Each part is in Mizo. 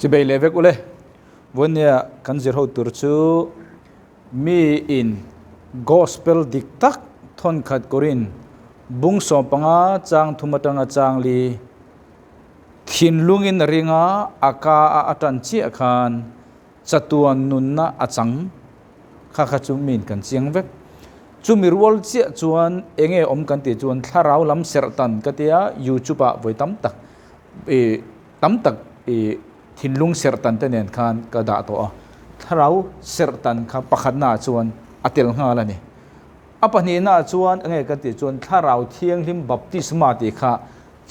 Chibei leh vek ule. Vawinia kan zir ho tur chu mi in Gospel dik tak thawnkhat kawrin bung 15 chang thum atanga chang li thinlungin a ring a, a ka a a tan chiah khan chatuan nunna a chang kha kha chu miin kan chiang vek. Chumi rual chiah chuan enge awm kan tih chuan thlarau lam serh tan ka tia YouTube ah vawi tam tak i tam tak i thinlung serh tan te nen khan ka dah tawh a. Thlarau serh tan kha pakhatna ah chuan a tel nghal a ni. A pahnihna ah chuan enge kan tih chuan thlarau thianghlim baptisma tih kha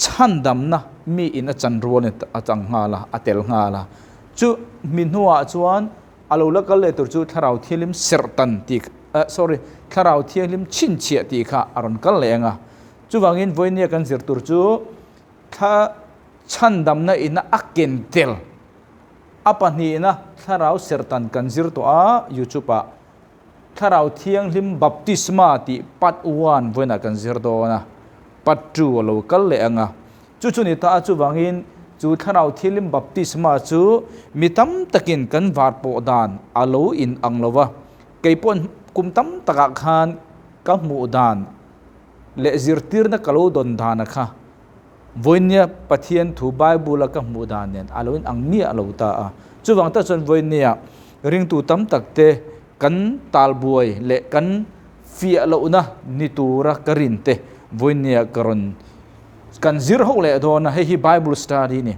Chhandamna mi in a chan rual a chang nghal a, a tel nghal a. Chu mi hnuah chuan a lo la kal leh tur chu Thlarau Thianghlim serhtan tih sorry, Thlarau Thianghlim chhinchhiah tih kha a rawn kal leh ang a. Chuvangin vawinia kan zir tur chu thla chhandamna ina a ken tel a pahnihna Thlarau serhtan kan zir tawh a YouTube ah. Thlarau Thianghlim Baptisma tih Part One vawiinah kan zir dawn a, Part Two a lo kal leh ang a. Chu chu ni ta a, chuvangin chu Thlarau Thianghlim Baptisma chu mi tam takin kan var pawh dan a lo in ang lo va. Kei pawh kum tam takah khan ka hmuh dan leh zirtirna ka lo dawn dana kha vawinia Pathian thu Bible-a ka hmuh dan nen a lo in ang miah lo ta a. Chuvang tak chuan vawinia Ringtu tam tak te kan talbuai leh kan fiah lohna ni tura ka rin te vawinia ka rawn kan zir ho leh dawn a, hei hi Bible study a ni.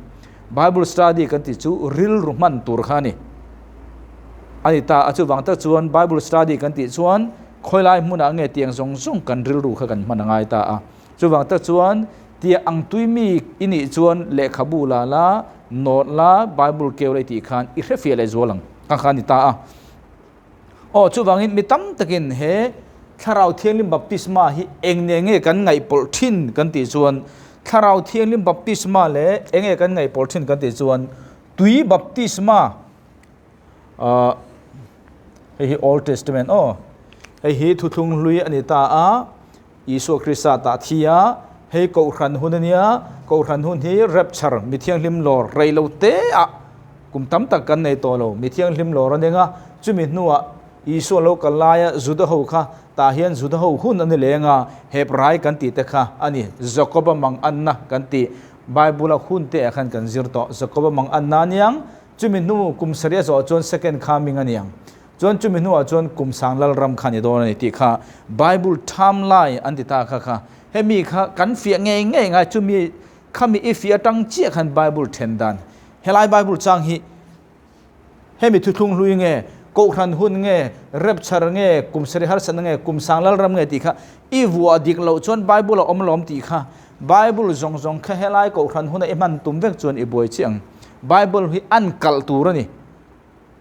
Bible study kan tih chu rilru hman tur kha a ni. A ni ta a, chuvang tak chuan Bible study kan tih chuan khawilai hmunah nge tiang zawng zawng kan rilru kha kan hman a ngai ta a. Chuvang tak chuan tia ang tui mi i nih chuan lehkhabu la la, nawt la, Bible keu la i tih khan i hrefiah leh zual ang kha kha a ni ta a. Aw, chuvangin mi tam takin he Thlarau Thianghlim baptisma hi eng nge nge kan ngaihpawlh thin kan tih chuan Thlarau Thianghlim baptisma leh eng nge kan ngaihpawlh thin kan tih chuan tui baptisma ahh hei hi Old Testament aw hei hi thuthlung hlui a ni ta a. Isua Krista tah thi a, hei Kohhran hun a nia, Kohhran hun hi rapture, mi thianghlim lawr rei lo te ah kum tam tak kan nei tawh lo, mi thianghlim lawr a ning a, chumi hnuah Isua lo kal laia Juda ho kha tah hian Juda ho hun a ni leng a, Hebrai kan tih te kha a ni, Jakoba mang anna kan tih, Bible a hun te ah khan kan zir tawh, Jakoba mang anna a niang, chumi hnu kum sarih a zawh chuan second coming a niang. Chuan chumi hnuah chuan kum sang lalram kha ni dawn a ni tih kha Bible timeline an ti ta kha kha. Hemi kha kan fiah ngei ngei ngai chumi khami i fiah atang chiah khan Bible then dan helai Bible chang hi hemi thuthlung hlui nge Kohhran hun nge rapture nge kum sarih harsatna nge kum sang lalram nge tih kha i vuah dik loh chuan Bible a awm lawm tih kha Bible zawng zawng kha helai Kohhran huna i hman tum vek chuan i buai chiah ang. Bible hi an kalh tur a ni.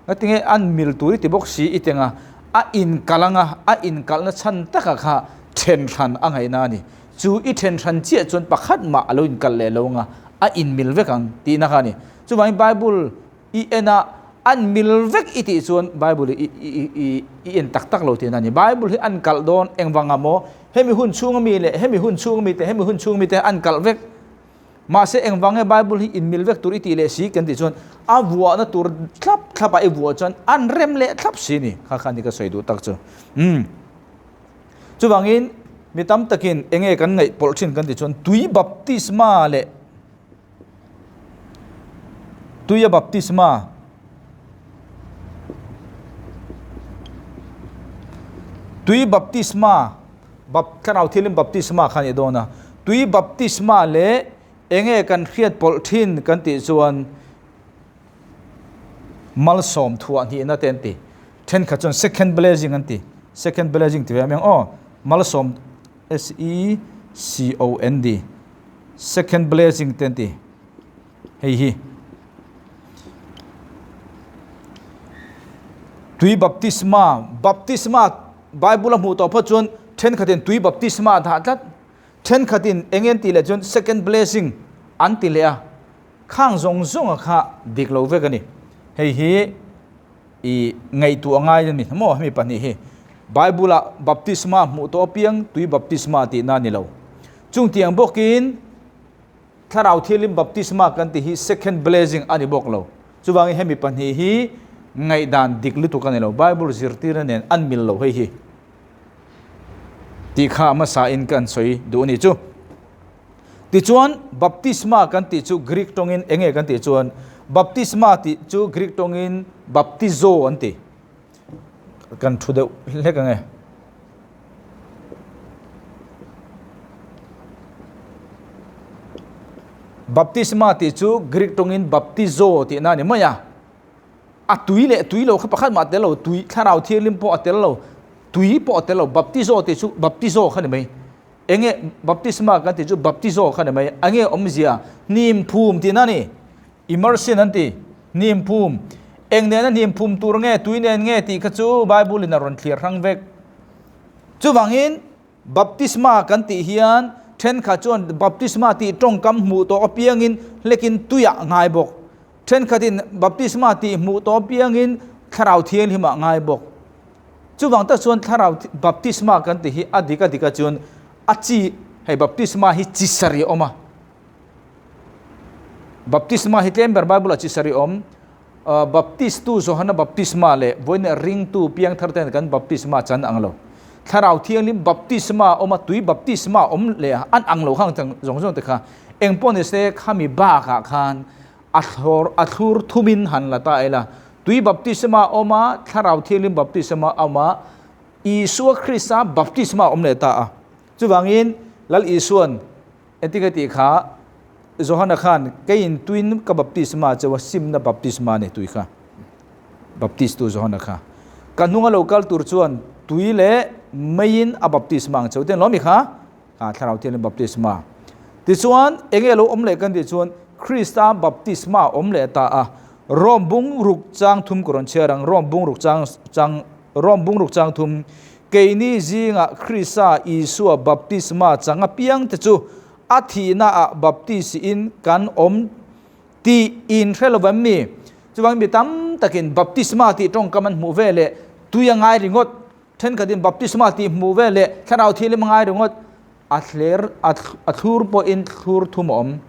Ngatinge an mil tur i ti bawk si i teng a, a inkalh anga a inkalhna chhan taka kha then hran a ngaihna a ni. Chu i then hran chiah chuan pakhat mah a lo inkalh leh lo anga a inmil vek ang tihna kha a ni. Chuvangin Bible i en a, an mil vek i tih chuan Bible i i i en tak tak lo tihna a ni. Bible hi an kalh dawn engvang ah maw hemi hun chhunga mi leh hemi hun chhunga mi te hemi hun chhunga mi te an kalh vek. Mahse, engvang nge Bible hi inmil vek tur i tih leh si kan tih chuan a vuahna tur thlap thlapah i vuah chuan an rem leh thlap si ni. Kha kha ni ka sawi duh tak chu. Umm. Chuvangin mi tam takin enge kan ngaih pawlh thin kan tih chuan tui baptisma leh tuia baptisma tui baptisma Bap, Thlarau Thianghlim baptisma kha a nih dawn a. Tui baptisma leh enge kan hriat pawlh thin kan tih chuan malsawm thuah hnihna te an ti. Thenkhat chuan second blessing an ti. Second blessing ti ve ang aw. Malsawm S E C O N D second blessing te an ti. Hei hi tui baptisma, baptisma Bible a hmuh tawh phawt chuan thenkhatin tui baptisma a dah tlat, thenkhatin eng an tih leh chuan second blessing an ti leh a, khang zawng zawnga kha dik lo vek a ni. Hei hi i ngaihtuah ngai a ni maw hemi pahnih hi. Bible ah baptisma hmuh tawh apiang tui baptisma tihna a ni lo. Chungtiang bawkin Thlarau Thianghlim baptisma kan tih hi second blessing a ni bawk lo. Chuvangin hemi pahnih hi ngaihdan dik lutuk a ni lo, Bible zirtirna nen an mil lo hei hi tih kha hmasa in ka an sawi duh a ni chu. Tichuan baptisma kan tih chu Greek tawngin eng nge kan tih chuan baptisma tih chu Greek tawngin baptizo an ti. Kan thu deuh hlek ang e. Baptisma tih chu Greek tawngin baptizo tihna a ni mai a. A tui leh tui lo kha pakhat mah a tel lo, tui thlarau thianghlim pawh a tel lo, tui pawh a tel lo, baptizo tih chu baptizo kha ni mai. Enge baptisma kan tih chu baptizo kha ni mai. Enge awmzia hnim phum tihna a ni. Immersion an ti, hnim phum. Eng nena hnim phum tur nge, tui nen nge tih kha chu Bible in a rawn thlir hrang vek. Chuvangin baptisma kan tih hian thenkhat chuan baptisma tih tawngkam hmuh tawh apiangin hlekin tuiah ngai bawk. Thenkhatin baptisma tih hmuh tawh apiangin thlarau thianghlimah ngai bawk. Chuvang tak chuan thlarau baptisma kan tih hi a dik a dika chuan a chi hei baptisma hi chi sarih a awm a. Baptisma hi tlem ber Bible ah chi sarih awm. Baptist tu Johana baptisma leh vawiin ringtu piangthar ten kan baptisma chan ang lo. Thlarau thianghlim baptisma awm a, tui baptisma awm leh a, an ang lo khang zawng zawng te kha. Engpawh ni se khami bakah khan a thlawr a thlur thumin han la ta ila. Tui baptisma awm a, thlarau thianghlim baptisma awm a, Isua Krista baptisma awm leh ta a. Chuvangin Lal Isuan Engtin ka tih kha, Johana khan keiin tuin ka baptisma cheu a, simna baptisma a ni tui kha, baptistu Johana kha. Ka hnunga lo kal tur chuan tui leh meiin a baptisma ang cheu ten lawm i kha, kha Thlarau Thianghlim baptisma. Tichuan, enge lo awm leh kan tih chuan Krista baptisma awm leh ta a, Rom bung ruk chang thum ka rawn chhiar ang, Rom bung ruk chang chang Rom bung ruk chang thum, Keini zingah Krista Isua baptisma chang apiangte chu a thihnaah baptisiin kan awm tih in hre lo em mi? Chuvangin mi tam takin baptisma tih tawngkam an hmuh ve leh tui a ngai ringawt, thenkhatin baptisma tih hmuh ve leh thlarau thianghlim a ngai ringawt, a thler a thlur pawhin thlur thum a awm.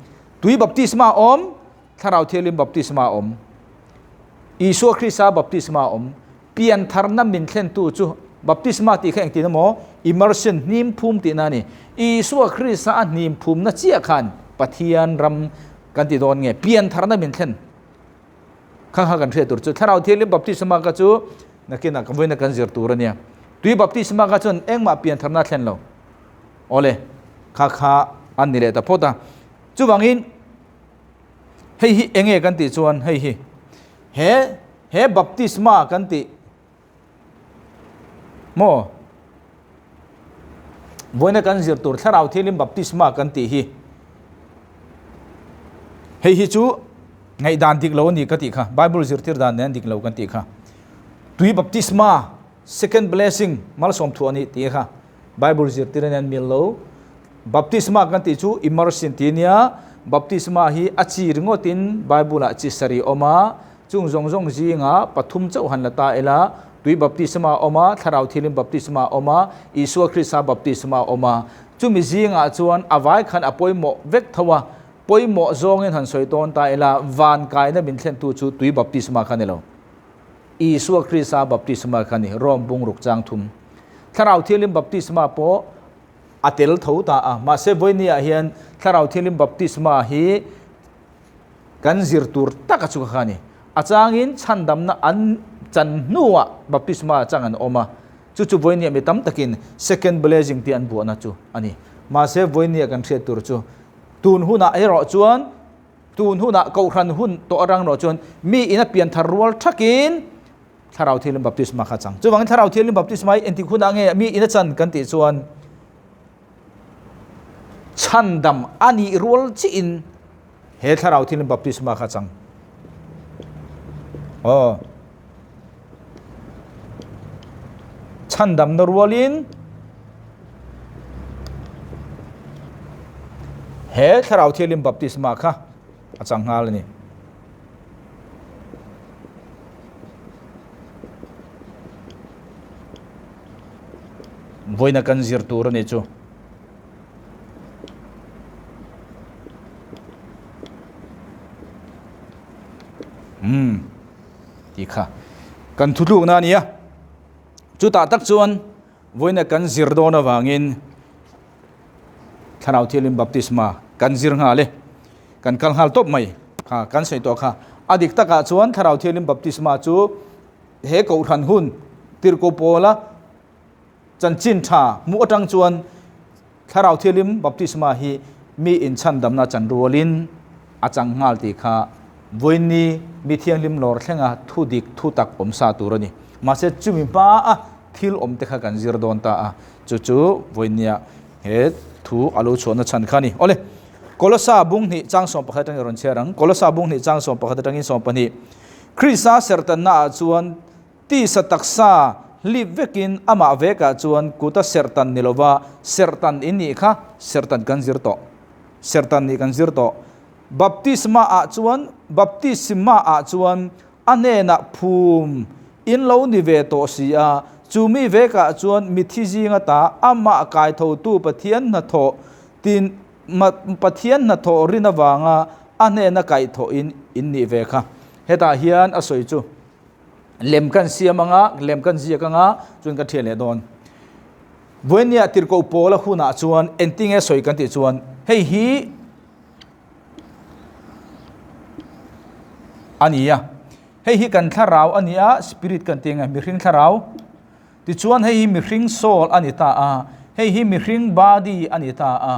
Tui baptisma a awm, thlarau thianghlim baptisma a awm. Isua Krista baptisma a awm. Piantharna min thlentu chu baptisma tih kha engtin emaw immersion hnim phum tihna a ni. Isua Krista a hnim phumna chiah khan Pathian ram kan ti dawn nge piantharna min thlen kha kha kan hriat tur chu Thlarau Thianghlim baptisma kha chu nakinah ka vawiina kan zir tur a nia. Tui baptisma kha chuan engmah piantharna a thlen lo. Awle kha kha an ni leh ta phawt a. Chuvangin Hei hi enge kan tih chuan hei hi he he baptisma kan tih maw vawiina kan zir tur thlarau thianghlim baptisma kan tih hi hei hi chu ngaihdan dik lo a ni ka tih kha bible zirtir dan nen dik lo kan tih kha tui baptisma second blessing malsawm thu a ni tih kha Bible zirtir in an mil lo. Baptisma kan tih chu immersion ti nia. Baptisma hi a chi ringawtin Bible ah chi sarih awm a, chung zawng zawng zinga pathum chauh han la ta ila, tui baptisma a awm a, thlarau thilin baptisma a awm a, Isua Krista baptisma a awm a. Chumi zingah chuan a vai khan a pawimawh vek tho a, pawimawh zawngin han sawi tawn ta ila, van kaina min thlentu chu tui baptisma kha ni lo. Isua Krista baptisma kha ni, Rom bungruk chang thum. Thlarau Thianghlim baptisma pawh a tel tho ta a, mahse vawinia hian Thlarau Thianghlim baptisma hi kan zir tur taka chu kha ni. A changin chhandamna an chan hnuah baptisma chang an awm a, chu chu vawinia mi tam takin second blessing tih an buahna chu a ni. Mahse vawinia kan hriat tur chu tun hunah erawh chuan Tun hunah Kohhran hun tawh atang erawh chuan mi ina pianthar rual thakin Thlarau Thianghlim Baptisma kha chang. Chuvangin Thlarau Thianghlim Baptisma hi engtik hunah nge mi ina chan kan tih chuan chhandam a nih rual chiin he Thlarau Thianghlim Baptisma kha chang. Aw. Chhandamna rualin he Thlarau Thianghlim baptisma kha a chang nghal a ni. Vawiina kan zir tur a ni chu. Hmm. kha kan thutlukna a ni a. Chutah tak chuan vawiina kan zir dawn avangin Thlarau Thianghlim Baptisma kan zir nghal e. Kan kal nghal tawp mai kha kan sawi tawh kha. A dik takah chuan Thlarau Thianghlim Baptisma chu he kohhran hun tirhkoh pawla chanchin tha hmuh atang chuan Thlarau Thianghlim Baptisma hi mi inchhandamna chan rualin a chang nghal tih kha vawiinni mi thianghlim lawr thlenga thu dik thu tak awm sa tur a ni. Mahse chumi hma a thil awm te kha kan zir dawn ta a, chu chu vawiinnia he thu a lo chhuahna chhan kha a ni. Awle, Kolosa bung hnih chang 11 atangin rawn chhiar ang. Kolosa bung hnih chang 11 atangin 12. Krista serhtanna ah chuan Tisa taksa hlip vekin amah vekah chuan kuta serhtan ni lova serhtan in nih kha serhtan kan zir tawh. Serhtan nih kan zir tawh. Baptisma ah chuan baptisma ah chuan a hnenah phum in lo ni ve tawh si a, chu mi vekah chuan mithi zinga ta amah kaithotu Pathian hnathawh tin Pathian hnathawh rin avanga a hnena kaihthawh in in nih ve kha. Hetah hian a sawi chu. Lem kan siam anga, lem kan ziak anga, chuan kan thian leh dawn. Vawinia tirhkoh pawl a hunah chuan engtinge sawi kan tih chuan hei hi a ni a. Hei hi kan thlarau a ni a, spirit kan tih anga mihring thlarau. Tichuan hei hi mihring soul a ni ta a, hei hi mihring body a ni ta a.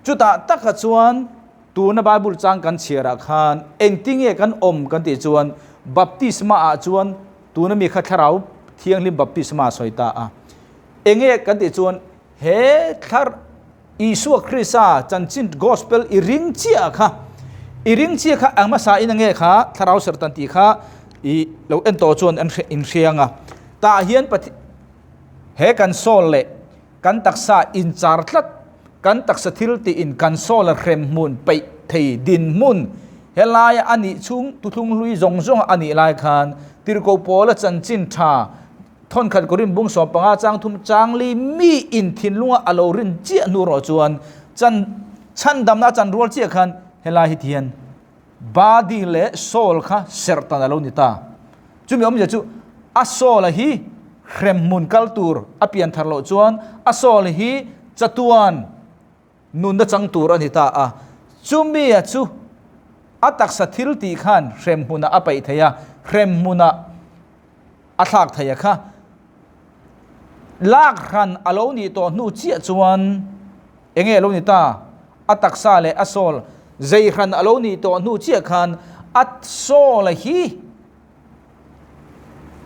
Chutah taka chuan tuna Bible chang kan chhiarah khan engtinge kan awm kan tih chuan baptisma ah chuan tuna mi kha thlarau thianghlim baptisma a sawi ta a. Enge kan tih chuan he thlar Isua Krista chanchin gospel i ring chiah kha i ring chiah kha ang hmasa in ange kha thlarau serhtan tih kha i lo en tawh chuan an in hriang a. Tah hian he kan soul leh Kan taksa inchar tlat, kan taksa thil tiin kan soul a hrem hmun peih thei dinhmun helaia a nih chhung tuthlung hlui zawng zawng a nih lai khan Tirhkoh Paula chanchin tha thawnkhat Korin bung 15 chang thum chang li mi in thinlunga a lo rin chiah hnu rawh chuan chan chhandamna a chan rual chiah khan helai hi tihian body leh soul kha serhtan a lo ni ta. Chumi awmzia chu a soul hi hremhmun kal tur a pian thar loh chuan a soul hi chatuan nunna chang tur a ni ta a. Chumia chu a taksa thil tih khan hremhmunah a paih thei a, hremhmunah a thlak thei a kha. Lak hran a lo nih tawh hnu chiah chuan Enge a lo ni ta? A taksa leh a soul zei hran a lo nih tawh hnu chiah khan a soul hi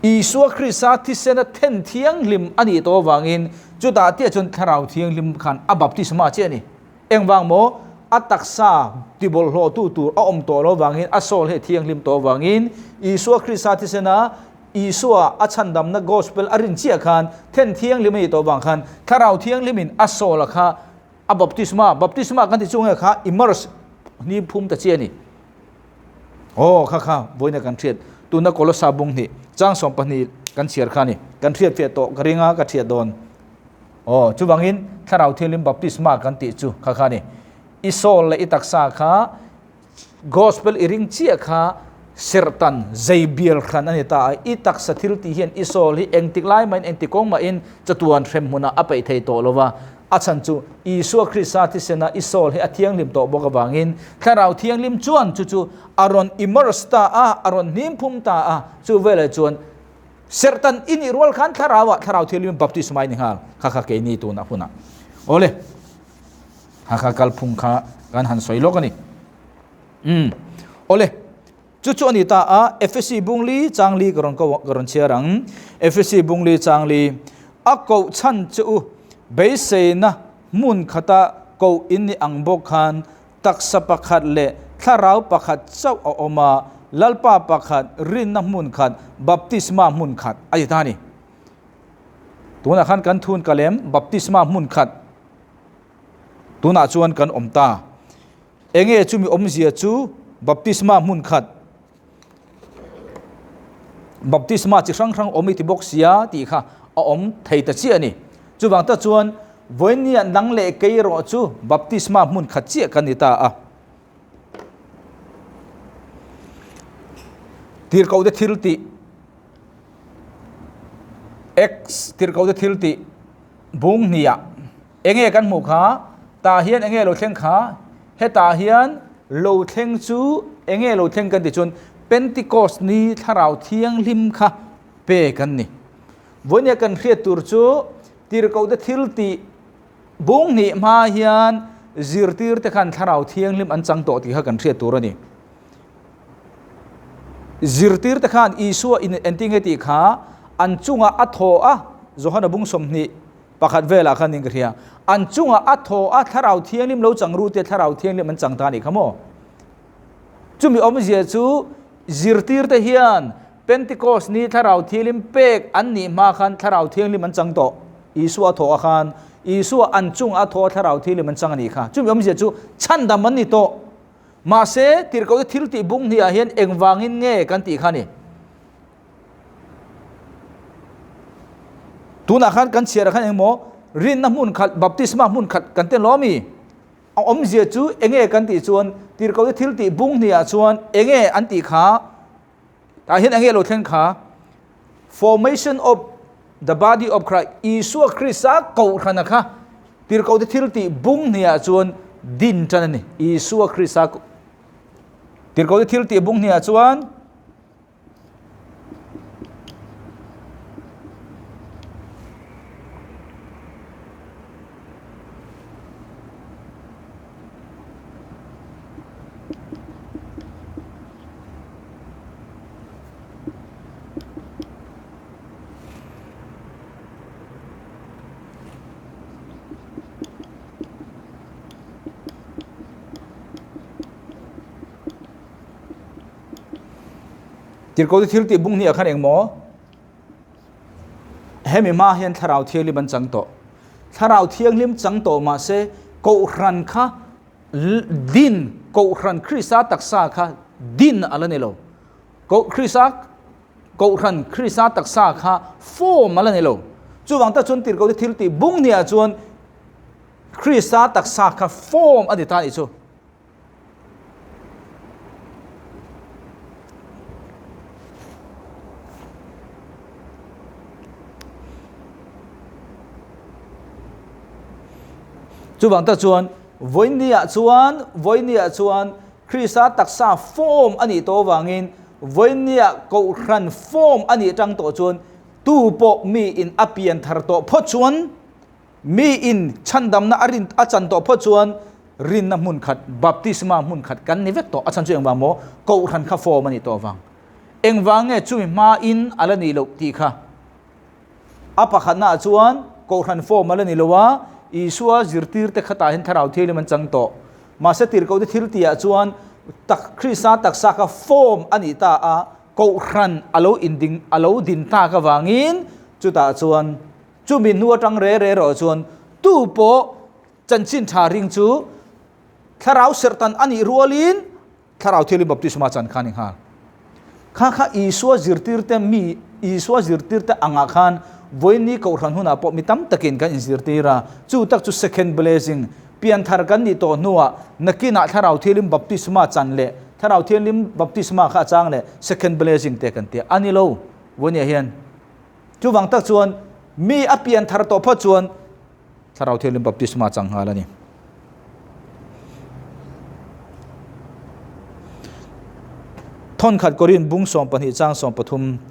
Isua Krista thisena then thianghlim a nih tawh avangin chutah tiah chuan Thlarau Thianghlim khan a baptisma chiah a ni. Engvang maw? A taksa tibawlhhlawhtu tur a awm tawh lo avangin a soul hi a thianghlim tawh avangin Isua Krista thisena Isua a chhandamna Gospel a rin chiah khan then thianghlim a nih tawh vang khan Thlarau Thianghlimin a soul a kha a baptisma, baptisma kan ti chu nge kha immerse hnim phum ta chi a ni. Aw kha kha vawiina kan hriat tuna Kolosa bung hnih chang 12 kan chhiar kha a ni. Kan hriat fiah tawh ka ring a ka thiat dawn. Aw chuvangin Thlarau Thianghlim baptisma kan tih chu kha kha a ni. I soul leh i taksa kha Gospel i ring chiah kha serhtan zei bial hran a ni ta a, i taksa thil tih hian i soul hi engtik lai mahin engtik kawng mahin chatuan hrem hmunah a peih thei tawh lo va, a chhan chu Isua Krista thisena i soul hi a thianghlim tawh bawk avangin Thlarau Thianghlim chuan chu chu a rawn immerse ta a, a rawn hnim phum ta a, chu veleh chuan serhtan i nih rual khan Thlarauah Thlarau Thianghlim baptisma i ni nghal kha kha keini tunah hunah. Awle. Hakha kalphung kha kan han sawi lawk a ni. Umm. Awle, chu chu a ni ta a, Efesi bungli changli ka rawn ko ka rawn chhiar ang. Efesi bungli changli a koh chhan che u beiseina hmun khata koh in ni ang bawk khan taksa pakhat leh thlarau pakhat chauh a awm a, Lalpa pakhat, rinna hmun khat, baptisma hmun khat a ti ta a ni. Tunah khan kan thun kalem baptisma hmun khat Tunah chuan kan awm ta. Enge chumi awmzia chu baptisma hmun khat, baptisma chi hrang hrang awm i ti bawk sia tih kha a awm thei ta chiah a ni. Chuvang tak chuan vawinia nang leh kei erawh chu baptisma hmun khat chiah kan ni ta a. Tirhkohte thil tih. Acts tirhkohte thil tih bung hniah enge kan hmuh kha tah hian enge lo thleng kha hetah hian lo thleng chu enge lo thleng kan tih chuan Pentecost ni thlarau thianghlim kha pek an ni. Vawinia kan hriat tur chu tirhkohte thil tih bung hnih hma hian zirtirte khan thlarau thianghlim an chang tawh tih kha kan hriat tur a ni. Zirtirte khan Isua in engtin nge tih kha an chungah a thaw a, Johana bung 21 velah khan in ka hria, an chungah a thaw a Thlarau Thianghlim lo chang ru tia Thlarau Thianghlim an chang ta a nih kha maw? Chumi awmzia chu zirtirte hian Pentecost ni Thlarau Thianghlim pek an nih hma khan Thlarau Thianghlim an chang tawh. Isua a thaw a khan Isua an chungah a thaw a Thlarau Thianghlim an chang a nih kha. Chumi awmzia chu chhandam an ni tawh. Mahse, tirhkohte thil tih bung hniah hian engvangin nge kan tih kha ni? Tunah khan kan chhiarah khan engmaw rinna hmun khat, baptisma hmun khat kan ten lo ami? A awmzia chu enge kan tih chuan tirhkohte thil tih bung hniah chuan enge an tih kha? Tah hian enge lo thleng kha? Formation of the body of Christ, Isua Krista kohhrana kha tirhkohte thil tih bung hniah chuan din tan a ni. Isua Krista tirhkohte thil tih bung hniah chuan Tirhkohte thil tih bung hniah khan engmaw hemi hma hian thlarau thianghlim an chang tawh. Thlarau thianghlim chang tawh mahse kohhran kha Din, Kohhran Krista taksa kha din a la ni lo. Krista, Kohhran Krista taksa kha form a la ni lo. Chuvang tak chuan tirhkohte thil tih bung hniah chuan Krista taksa kha form a ni ta a nih chu. Chuvang tak chuan Vawinia chuan Vawinia chuan Krista taksa form a nih tawh avangin Vawinia Kohhran form a nih atang tawh chuan tu pawh mi in a pian thar tawh phawt chuan mi in chhandamna a rin a chan tawh phawt chuan rinna hmun khat baptisma hmun khat kan ni vek tawh a chhan chu engvang maw Kohhran kha form a nih tawh avang engvang nge chumi hma in a la nih loh tih kha A pakhatnaah chuan Kohhran form a la ni lo a, Isua zirtirte khatah hian Thlarau Thianghlim an chang tawh. Mahse tirhkohte thil tihah chuan tak Krista taksa kha form a nih ta a, Kohhran a lo inding a lo din tak avangin chutah chuan chumi hnu atang re re erawh chuan tu pawh chanchin tha ring chu Thlarau serhtan a nih rualin Thlarau Thianghlim baptisma chan kha a ni nghal. Kha kha Isua zirtirte mi Isua zirtirte angah khan vawiinni Kohhran hunah pawh mi tam takin kan inzirtir a, chu tak chu second blessing, pianthar kan nih tawh hnuah nakinah Thlarau Thianghlim baptisma chan leh Thlarau Thianghlim baptisma kha a chang leh second blessing te kan ti a, a ni lo vawiinniah hian. Chuvang tak chuan mi a pianthar tawh phawt chuan Thlarau Thianghlim baptisma chang nghal a ni. Thawnkhat Korin bung 12 chang 13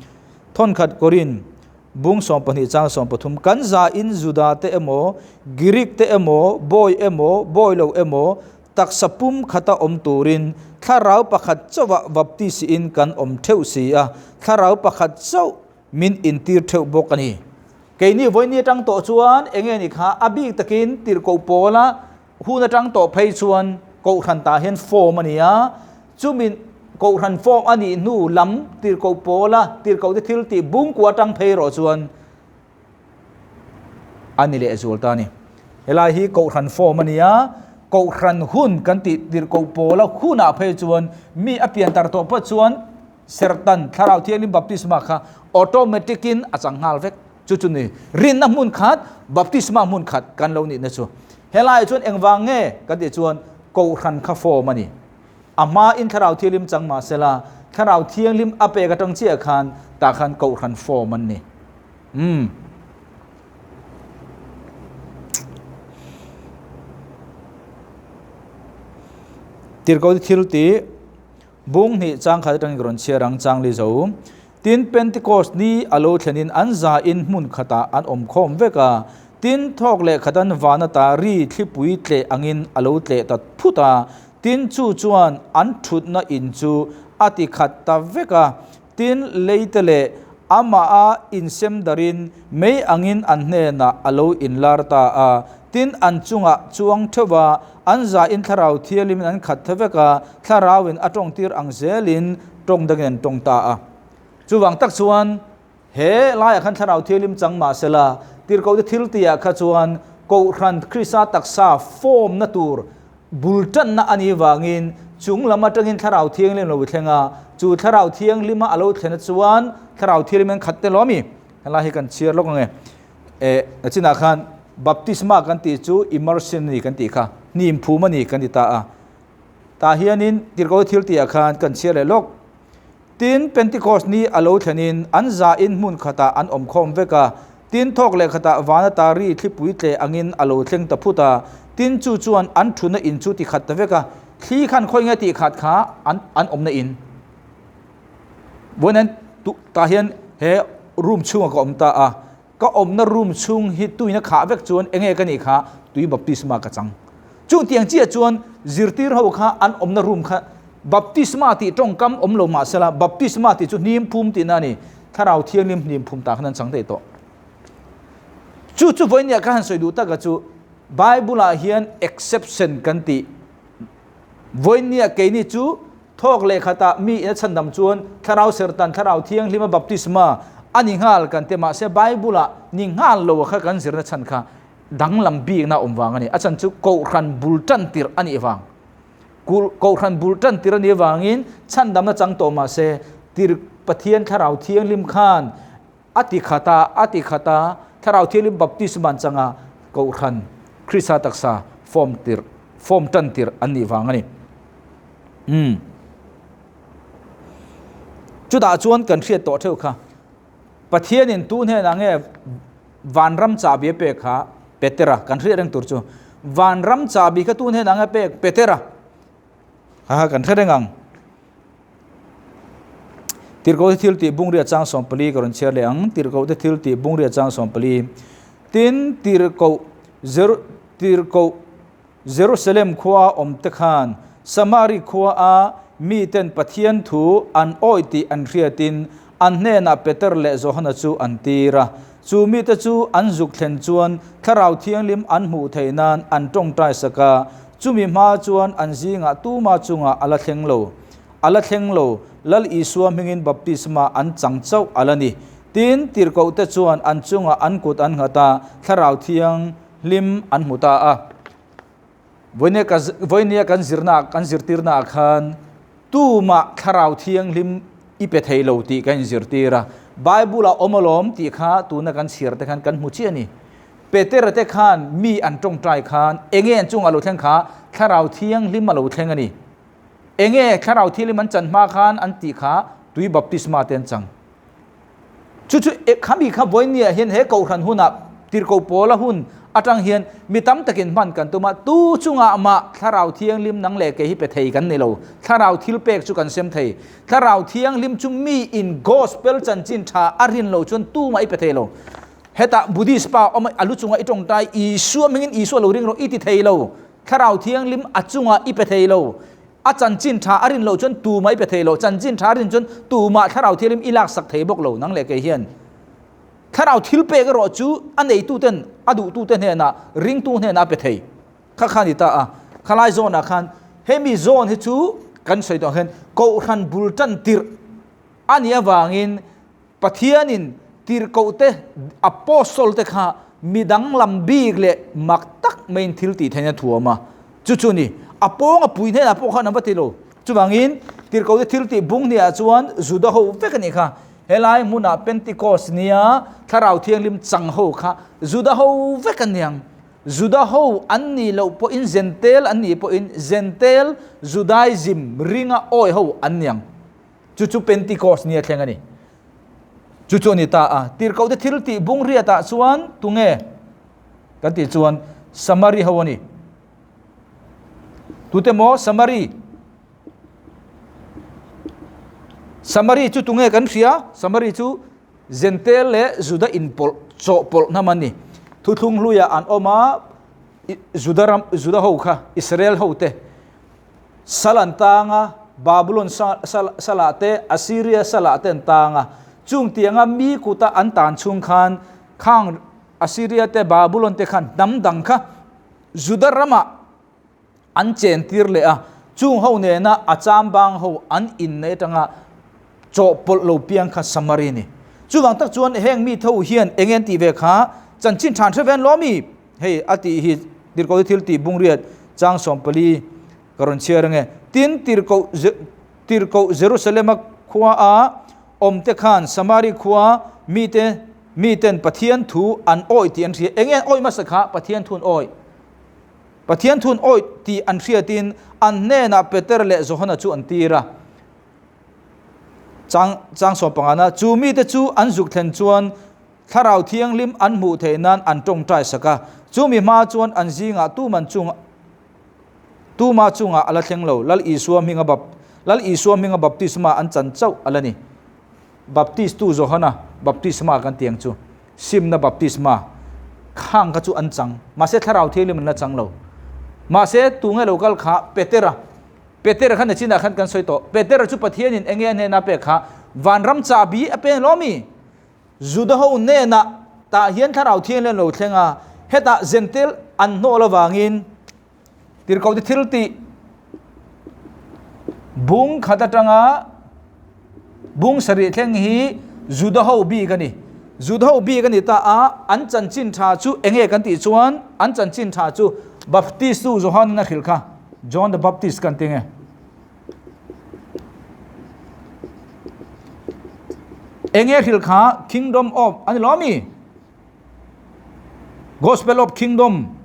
Thawnkhat Korin bung 12 chang 13 Kan za in Juda te emaw Greek te emaw bawi emaw bawi lo emaw taksa pum khata awm turin thlarau pakhat chauhah baptisi in kan awm theuh si a thlarau pakhat chauh min intir theuh bawk a ni. Keini vawiini atang tawh chuan eng nge ni kha a bik takin tirhkoh pawla hun atang tawh phei chuan Kohhran tah hian form a ni a, chumi Kohhran form a nih hnu lam tirhkoh pawla tirhkohte thil tih bungkua atang phei erawh chuan a ni leh zual ta a ni. Helai hi Kohhran form a ni a, Kohhran hun kan tih tirhkoh pawla hunah phei chuan mi a pian tar tawh phawt chuan Serhtan Thlarau Thianghlim baptisma kha automatic in a chang nghal vek. Chu chu ni rinna hmun khat, baptisma hmun khat kan lo nihna chu. Helaiah chuan engvang nge kan tih chuan Kohhran kha form a ni. A hma in Thlarau Thianghlim chang mahsela Thlarau Thianghlim a pek atang chiah khan tah khan Kohhran form an ni. Umm. Tirhkoh thil tih bung hnih chang khat atangin ka rawn chhiar ang chang li zo. Tin, Pentecost ni a lo thlenin an za in hmun khatah an awm khawm vek a. Tin, thawk leh khatan van ata ri thlipui tleh angin a lo tleh ta phut a. Tin, chu chuan an thutna in chu a ti khat ta vek a. Tin, leite leh amaha insem darin mei angin an hnenah a lo inlar ta a. Tin, an chungah chuang theuh a, an zain thlarau thialimin an khat tha vek a, thlarauin a tawngtir ang zelin tawng dangin an tawng ta a. Chuvang tak chuan he laiah khan thlarau thialim chang mah sela, tirhkohte thiltihah kha chuan Kohhran Krista taksa form-na tur Bul tanna a nih vangin chung lam atangin Thlarau Thianghlim lo thleng a, chu Thlarau Thianghlima a lo thlen chuan Thlarau Thianghlim an khat tel awm i. Helai hi kan chhiar lawk ange. Eh, chinah khan baptisma kan tih chu immersion a ni kan tih kha, hnim phum a ni kan ti ta a. Tah hianin Tirhkoh thil tihah khan kan chhiar leh lawk. Tin, Pentecost ni a lo thlenin an zain hmun khatah an awm khawm vek a. Tin, thawk leh khatah vana tari thlipui tleh angin a lo thleng ta phut a. Tin, chu chuan an thuna in chu ti khat ta vek a. Thli khan khawi nge tih khat kha an an awmna in. Vawiin tah hian he room chhungah ka awm ta a. Ka awmna room chhung hi tuina khah vek chuan enge ka nih kha tui baptisma ka chang. Chung tiang chiah chuan zirtir ho kha an awmna room kha baptisma tih tawngkam awm lo mahsela baptisma tih chu hnim phum tihna a ni. Thlarau Thianghlim hnim phum tah khan an chang daih tawh. Chu chu vawinia ka han sawi duh taka chu Bible ah hian exception kan tih vawinia keini chu Thawk leh khatah mi in a chhandam chuan Thlarau Serhtan, Thlarau Thianghlima baptisma a ni nghal kan ti mahse Bible-ah ni nghal lo kha kan zirna chhan kha danglam bikna a awm vang a ni. A chhan chu Kohhran bul tan tirh a nih vang. Kohhran bul tan tirh a nih vangin chhandamna chang tawh mahse tir Pathian Thlarau Thianghlim khan a ti khat a, a ti khat a, Thlarau Thianghlim baptisma an chang a, Kohhran Krista taksa form tirh, form tan tirh an nih vang a ni. Umm. Chutah chuan kan hriat tawh theuh kha, Pathianin tu hnenah nge vanram chahbi a pek kha Petera, kan hriat reng tur chu. Vanram chahbi kha tu hnenah nge pek Petera? Ha ha kan hre reng ang. Tirhkohte thil tih bungria chang 14 ka rawn chhiar leh ang. Tirhkohte thil tih bungria chang 14. Tin, tirhkoh Jeru tirhkoh Jerusalem khua awmte khan Samari khua a miten Pathian thu an awih tih an hriatin an hnenah Peter leh Johana chu an tir a. Chu mite chu an zuk thlen chuan Thlarau Thianghlim an hmuh theih nan an tawngtai sak a, chumi hma chuan an zingah tuma chungah a la thleng lo. A la thleng lo, Lal Isua hmingin baptisma an chang chauh a la ni. Tin, tirhkohte chuan an chungah an kut an nghat a, Thlarau Thiang. Hlim an hmu ta a. Vawinia kan zirna kan zirtirnaah khan tumah thlarau thianghlim i pe thei lo tih kan inzirtir a. Bible-ah awm alawm tih kha tuna kan chhiar te khan kan hmu chiah a ni. Petera te khan mi an tawngtai khan enge an chungah lo thleng kha thlarau thianghlim a lo thleng a ni. Enge thlarau thianghlim an chan hma khan an tih kha tui baptisma te an chang. Chu chu khami kha vawinia hian he kohhran hunah tirhkoh pawla hun atang hian mi tam takin hman kan tum a, tu chungah mah Thlarau Thianghlim nang leh kei hi pe thei kan ni lo. Thlarau thil pek chu kan sem thei. Thlarau Thianghlim chu mi in gospel chanchin tha a rin lo chuan tumah i pe thei lo. Hetah Buddhist pa awm a, a lu chungah i tawngtai Isua hmingin Isua lo ring rawh i ti thei lo. Thlarau Thianghlim a chungah i pe thei lo. A chanchin tha a rin loh chuan tumah i pe thei lo, chanchin tha a rin chuan tumah thlarau thialim i laksak thei bawk lo, nang leh kei hian. Thlarau thil pek erawh chu a neituten, a duhtute hnenah, ringtu hnenah a pe thei. Kha kha a ni ta a, khalai zawnah khan hemi zawn hi chu kan sawi tawh ang hian Kohhran bul tan tirh a nih avangin Pathianin tirhkohte, apostle-te kha mi danglam bik leh mak tak maiin thil tih theihna thuam a. Chu chu ni, a pawng a pui hnenah pawh khan an va ti lo. Chuvangin, tirhkohte thil tih bung hniah chuan Juda ho vek a nih kha. Helai hmunah Pentecost nia Thlarau Thianghlim chang ho kha Juda ho vek an ni ang. Juda ho an nih loh pawhin Zentel an nih pawhin Zentel Judaism ringa awi ho an ni ang. Chu chu Pentecost nia thleng a ni. Chu chu a ni ta a, tirhkohte thil tih bung riatah chuan tunge kan tih chuan Samari ho a ni. Tute maw Samari? Samari chu tunge kan hria? Samari chu Zentel leh Juda inpawlh chawhpawlh hnam an ni. Thuthlung hluiah an awm a, Juda ram Juda ho kha Israel ho te sal an tang a, Babylon salah te Assyria salah te an tang a. Chung tianga mi kuta an tan chhung khan khang Assyria te Babylon te khan hnam dang kha Juda ramah an chen tir leh a, chung ho nena a chambang ho an inneih atanga chawhpawlh lo piang kha Samari a ni. Chuvang tak chuan heng mi tho hian eng en tih ve kha chanchin than hre ven lo mi? Hei a tih hi Tirhkoh thil tih bungriat chang 14 ka rawn chhiar ange. Tin, Tirhkoh Tirhkoh Jerusalema khua a awmte khan Samari khua mite miten Pathian thu an awih tih an hria. Eng nge an awih hmasa kha? Pathian thu an awih. Pathian thun awih tih an hriatin an hnenah Peter leh Johana chu an tir a. Chang chang 15na, Chu mite chu an zuk thlen chuan Thlarau Thianghlim an hmuh theih nan an tawngtai sak a. Chu mi hma chuan an zingah tuman chung tuma chungah a la thleng lo. Lal Isua hminga bap Lal Isua hminga baptisma an chan chauh a la ni. Baptist tu Johana baptisma kan ti ang chu. Simna baptisma khang kha chu an chang. Mahse Thlarau Thianghlim an la chang lo. Mahse tunge lo kal kha Petera. Petera khan nachinah khan kan sawi tawh. Petera chu Pathianin enge a hnena pek kha vanram chahbi a peng lo mi? Juda ho hnenah tah hian Thlarau Thianghlim an lo thleng a, hetah Zentel an hnawh lovangin Tirhkohte thil tih bung khat atanga bung sarih thleng hi Juda ho bik a ni. Juda ho bik a ni ta a, an chanchin tha chu enge kan tih chuan an chanchin tha chu Baptist tu Johan a hrilh kha, John the Baptist kan ti nge. Enge hrilh kha Kingdom of a ni lo ami? Gospel of Kingdom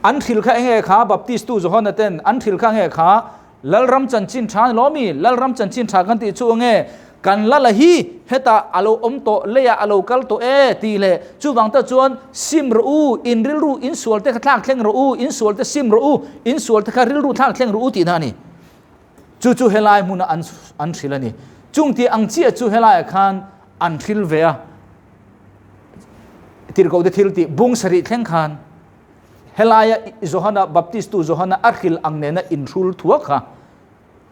an thil kha enge kha Baptist tu Johana ten an thil kha nge kha Lalram chanchin tha ni lo mi Lalram chanchin tha kan tih chu nge kan lala hi heta alo awm tawh leia alo kal tawh e ti le chuwang ta chuan sim ro u in rilru in sual te kha thlak thleng ro u in sual te sim ro u in sual te kha rilru thlak thleng ro u ti na ni Chu chu helai hmuna an an hrilh a ni. Chung tih ang chiah chu helaiah khan an hrilh ve a. Tirhkohte thil tih bung sarih thleng khan helaia Johana, Baptist tu Johana a hrilh ang nena inhrul thuak kha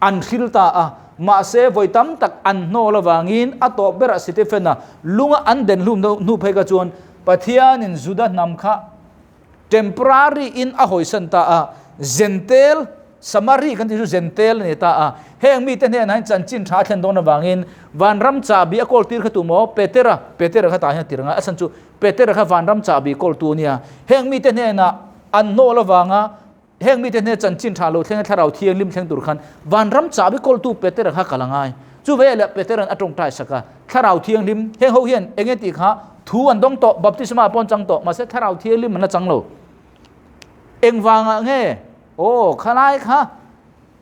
an hrilh ta a. Mahse vawi tam tak an hnawl avangin a tawp berah Stephen-a lunga an den hlum hnu phei kha chuan Pathianin Juda hnam kha temporary in a hawisan ta a, Zentel, Samari kan tih chu Zentel a ni ta a, heng mite hnenah hian chanchin tha a thlen dawn avangin vanram chahbi a kawl tir kha tu maw? Petera, Petera kha tah hian a tir ngai, a chhan chu Petera kha vanram chahbi kawltu a nia, heng mite hnenah an hnawl avanga Heng mite hne chanchin tha lo thleng thlarau thianghlim thleng tur khan vanram chahbi kawltu Petera kha kal a ngai. Chu ve leh Peteran a tawngtai sak a, thlarau thianghlim heng ho hian enge tih kha thu an dawng tawh, baptisma pawh an chang tawh, mahse thlarau thianghlim an la chang lo. Engvangah nge? Aw, khalai kha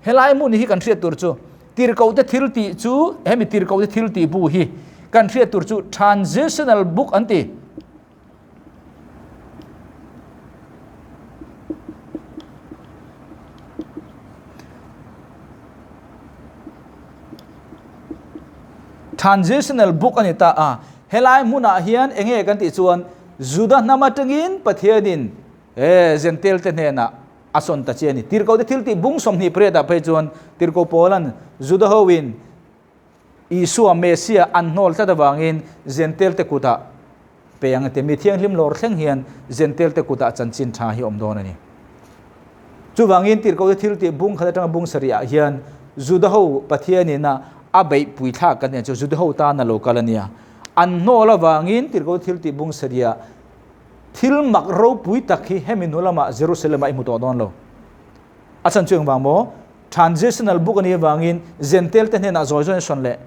helai hmun hi kan hriat tur chu tirhkohte thil tih chu hemi tirhkohte thil tih bu hi kan hriat tur chu transitional book an ti. Transitional book a ni ta a, helai hmunah hian enge kan tih chuan Juda hnam atangin Pathianin e Gentile te hnenah a sawn ta chi a ni. Tirhkoh te thil tih bung 28 ah phei chuan Tirhkoh Paula'n Juda hoin Isua Messia an hnawl tlat avangin Gentile te kutah pe ang a ti. Mi thianghlim lawr thleng hian Gentile te kutah chanchin tha hi awm dawn a ni. Chuvangin tirhkohte thil tih bung khat atanga bung sarihah hian Juda ho Pathianin a a beihpui thlak kan nia chu Juda ho tan a lo kal a nia. An hnawl avangin tirhkohte thil tih bung sarihah thil mak ropui tak hi hemi hnu lamah Jerusalem-ah i hmu tawh dawn lo. A chhan chu engvang maw? Transitional book a nih avangin Gentile te hnenah zawi zawiin sawn leh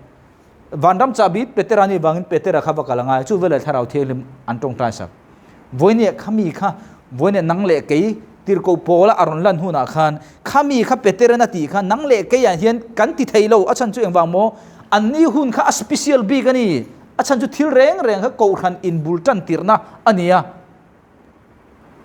Vanram chahbi Petera nih avangin Petera kha va kal a ngai. Chu veleh Thlarau Thianghlim an tawngtai sak. Vawinia kha mi kha vawinia nang leh kei Tirhkoh Paula a rawn lan hunah khan, Khami kha Peteran a tih kha nang leh keiah hian kan ti thei lo, a chhan chu engvang maw? Anni hun kha a special bik a ni, a chhan chu thil reng reng kha kohhran inbul tan tirhna a ni a.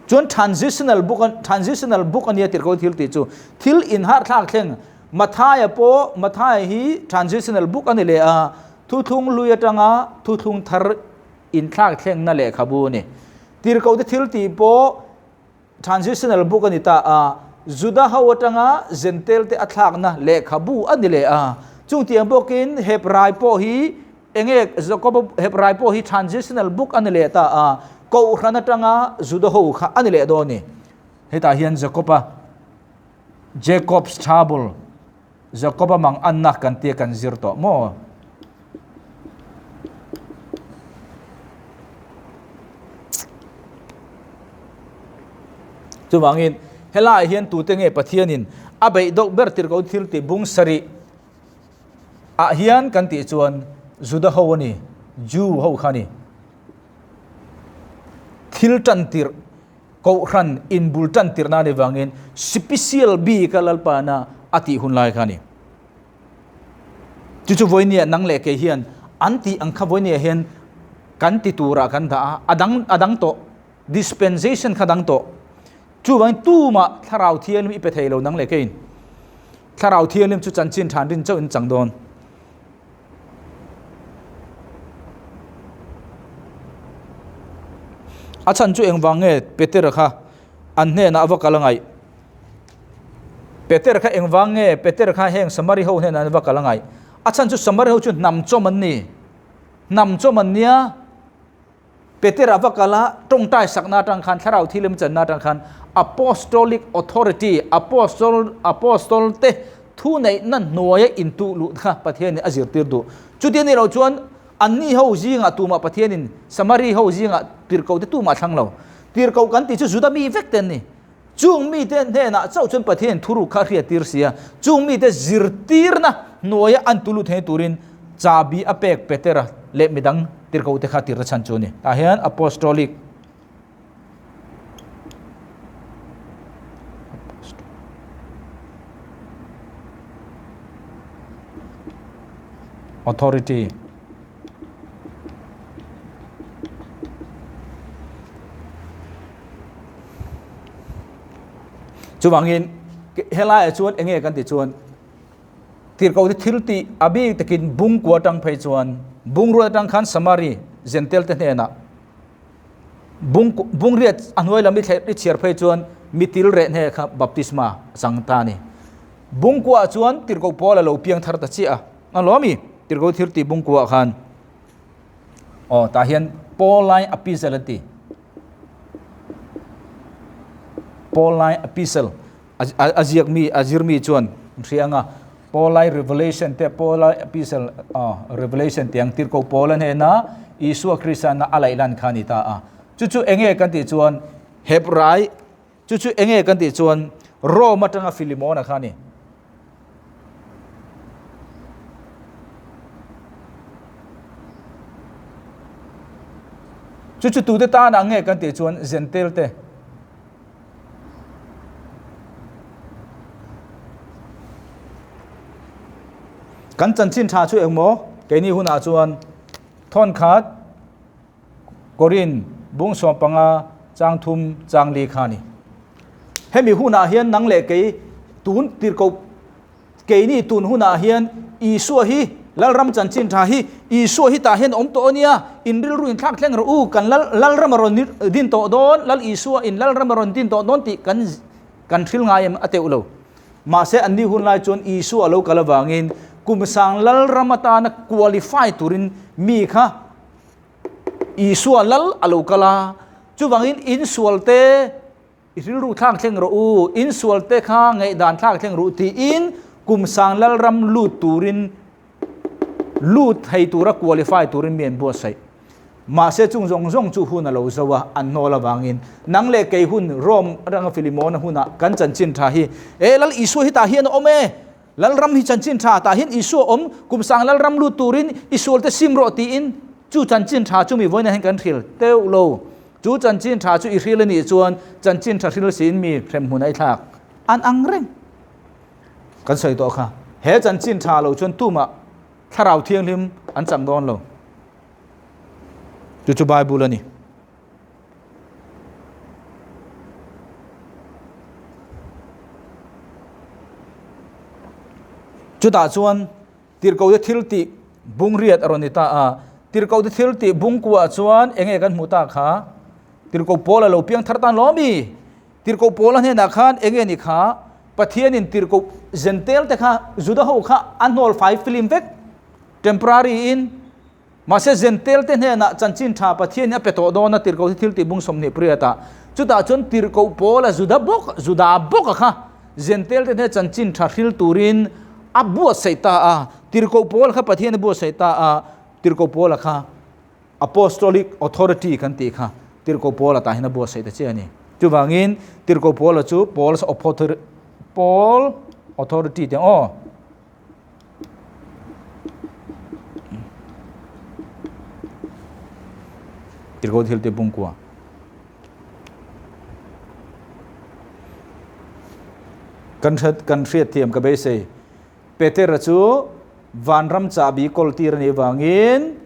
Chuan transitional book a, transitional book a nia tirhkoh thil tih chu. Thil inharhthlak thleng Mathaia pawh, Mathaia hi transitional book a ni leh a, thuthlung hlui atanga thuthlung thar inthlak thlengna lehkhabu a ni. Tirhkohte thil tih pawh Transitional book a ni ta a, Juda ho atanga Jentail te a thlakna lehkhabu a ni leh a. Chungtiang bawkin Hebrai pawh hi enge Jakoba Hebrai pawh hi transitional book a ni leh ta a, Kohhran atanga Juda ho kha a ni leh dawn a ni. Hetah hian Jakoba, Jacob's trouble, Jakoba mang anna kan tia kan zir tawh maw? Chuvangin helaiah hian tute nge Pathianin a beih deuh ber tir ko thil tih bung sarih ah hian kan tih chuan Juda ho a ni, Jew ho kha a ni. Thil tan tirh Kohhran inbul tan tirhna a nih vangin sipisial bik a Lalpana a tih hun lai kha a ni. Chu chu vawinia nang leh kei hian an tih ang kha vawinia hian kan ti turah kan dah a, a dang a dang tawh, dispensation kha dang tawh. Chuvangin tumah thlarau thianghlim i pe thei lo nang leh keiin. Thlarau thianghlim chu chanchin than rin chauh in chang dawn. A chhan chu engvang nge Petera kha an hnenah a va kal a ngaih? Petera kha engvang nge Petera kha heng Samari ho hnenah an va kal a ngaih? A chhan chu Samari ho chu hnam chawm an ni. Hnam chawm an nia. Petera va kal a, tawngtai sakna atang khan, thlarau thil em channa atang khan Apostolic Authority, Apostol, Apostol te thu neihna hnuaia intuh luh kha Pathianin a zirtir duh. Chuti anih loh chuan anni ho zingah tumah Pathianin Samari ho zingah tirhkoh te tumah a thlang lo. Tirhkoh kan tih chu Juda mi vek te an ni. Chung mite hnenah chauh chuan Pathianin thuruk kha a hriattir si a, chung mite zirtirna hnuaia an tu lut thei turin chahbi a pek Petera leh midang tirhkohte kha tirna chhan chu a ni. Tah hian Apostolic Authority Chuvangin helaiah chuan enge kan tih chuan tirhkoh te thil tih a bik takin bungkua atang phei chuan bungrua atang khan Samari Jentail te hnenah bung bungriat a hnuai lam i chhiar phei chuan mitil reh hne kha baptisma a chang ta a ni. Bungkuaah chuan tirhkoh pawl a lo piang thar ta chiah a, a lawm i tirhkoh thil tih bungkuaah khan aw tah hian Pauline Epistle an ti. Pauline Epistle a ziak mi a zir mi chuan an hria anga Pauline Revelation te Pauline Epistle Revelation tih ang tirhkoh Paula hnena Isua Krista na a laih lan kha a ni ta a. Chu chu enge kan tih chuan Hebrai chu chu enge kan tih chuan Rome atanga Philemon-a kha a ni. Chu chu tute tan ang nge kan tih chuan Jentail te. Kan chanchin tha chu engmaw keini hunah chuan thawn khat Korin bung 15 chang thum chang li kha a ni. Hemi hunah hian nang leh kei tun tirhkoh keini tun hunah hian Isua hi Lalram chanchin tha hi Isua hi tah hian awm tawh a nia, in rilru in thlak thleng rawh u, kan Lal Lalram a rawn din tawh dawn, Lal Isua in Lalram a rawn din tawh dawn tih kan kan hril ngai em a teuh lo. Mahse anni hun lai chuan Isua a lo kal avangin kum sang Lalram atana qualify turin mi kha Isua lal a lo kal a, chuvangin insualte i rilru thlak thleng rawh u, insualte kha ngaihdan thlak thleng rawh u tiin kum sang lalram lut turin lut thei tura qualify turin mi an buatsaih. Mahse chung zawng zawng chu hun a lo zo a, an hnawl avangin nang leh kei hun Rome atanga Philemon-a hunah kan chanchin tha hi e Lal Isua hi tah hian a awm e, Lalram hi chanchin tha tah hian Isua awm, kum sang Lalram lut turin i sualte sim rawh tiin chu chanchin tha chu mi vawiin ah hian kan hril teuh lo. Chu chanchin tha chu i hril a nih chuan chanchin tha hril siin mi hremhmun a i thlak an ang reng. Kan sawi tawh kha. He chanchin tha lo chuan tumah thlarau thianghlim an chang dawn lo. Chu chu Bible a ni. Chutah chuan tirhkohte thil tih bung riat a rawn ni ta a. Tirhkohte thil tih bung kuah chuan eng nge kan hmuh ta kha? Tirhkoh Paul a lo piang thar tan lawm mi? Tirhkoh Paul a hnenah khan eng nge ni kha? Pathianin tirhkoh Zentel te kha Juda ho kha a hnawl fai film vek temporary in. Mahse, Zentelte hnenah chanchin tha Pathianin a pe tawh dawn a, tirhkoh hi thil tih bung 28 ah. Chutah chuan tirhkoh Paula Juda bawk, Juda bawka kha Zentelte hnena chanchin tha hril turin a buatsaih ta a. Tirhkoh Paula kha Pathian a buatsaih ta a, tirhkoh Paula kha Apostolic Authority kan tih kha tirhkoh Paula tah hian a buatsaih ta chiah a ni. Chuvangin tirhkoh Paula chu Paul's Paul Authority tih ang aw. Tirhkoh thil te pungkua. Kan hriat kan hriat thiam ka beisei. Petera chu vanram chahbi kawl tir a nih vangin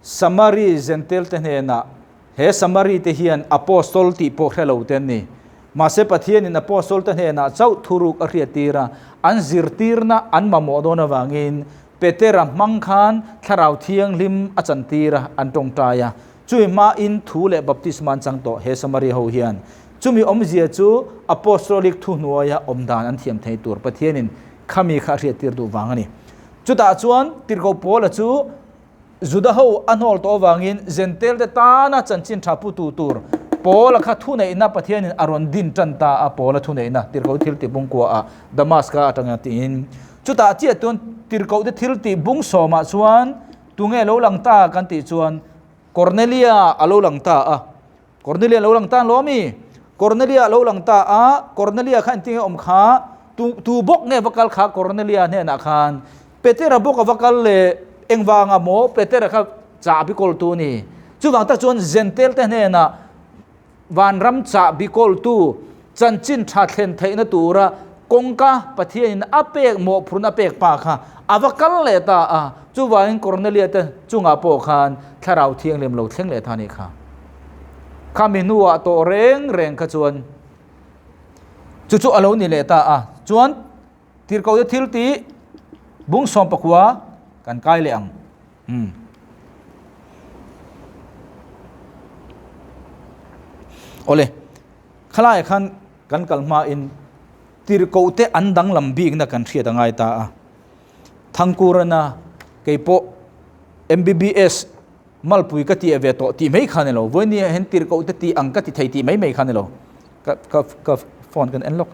Samari Zentel te hnenah he Samari te hian Apostol tih pawh hre lo te an ni. Mahse Pathianin Apostol te hnenah chauh thuruk a hriattir a, an zirtirna an mamawh dawn avangin Petera hmang khan Thlarau Thianghlim a chantir a, an tawngtai a. Chumi hmain thu leh baptisma an chang tawh he Samari ho hian. Chumi awmzia chu Apostolic thuhnuaia awm dan an thiam thei tur Pathianin khami kha a hriattir duh vang a ni. Chutah chuan Tirhkoh Paula chu Juda ho a hnawl tawh avangin Zentelte tana chanchin tha putu tur Paula kha thuneihna Pathianin a rawn din tan ta a, Paula thuneihna Tirhkoh thil tih bungkua ah Damaska atanga tiin. Chutah chiah chuan Tirhkohte thil tih bung sawmah chuan tunge lo lang ta kan tih chuan Kornelia a lo lang ta a. Kornelia lo lang ta an lo ami? Kornelia a lo lang ta a, Kornelia kha engtin nge awm kha? Tu tu bawk nge va kal kha Kornelia hnenah khan? Petera bawk a va kal leh engvanga maw Petera kha chahbi kawltu a ni. Chuvang tak chuan Zentelte hnenah vanram chahbi kawltu chanchin tha thlen theihna tura kawngka Pathianin a pek mawhphurhna a pek pa kha a va kal leh ta a. Chuvangin Kornelia te chungah pawh khan Thlarau Thianghlim lo thleng leh ta a nih kha. Khami hnuah tawh reng reng kha chuan chu chu a lo ni leh ta a. Chuan Tirhkohte thil tih bung 19 kan kai leh ang. Umm. Awle, khalaiah khan kan kal hmain tirhkohte an danglam bikna kan hriat a ngai ta a. Thangkurana keipawh MBBS malpui ka tih ve tawh tih mai kha ni lo. Vawinia hian tirhkohte tih ang ka ti thei tih mai mai kha ni lo. Ka ka ka phone kan en lawk.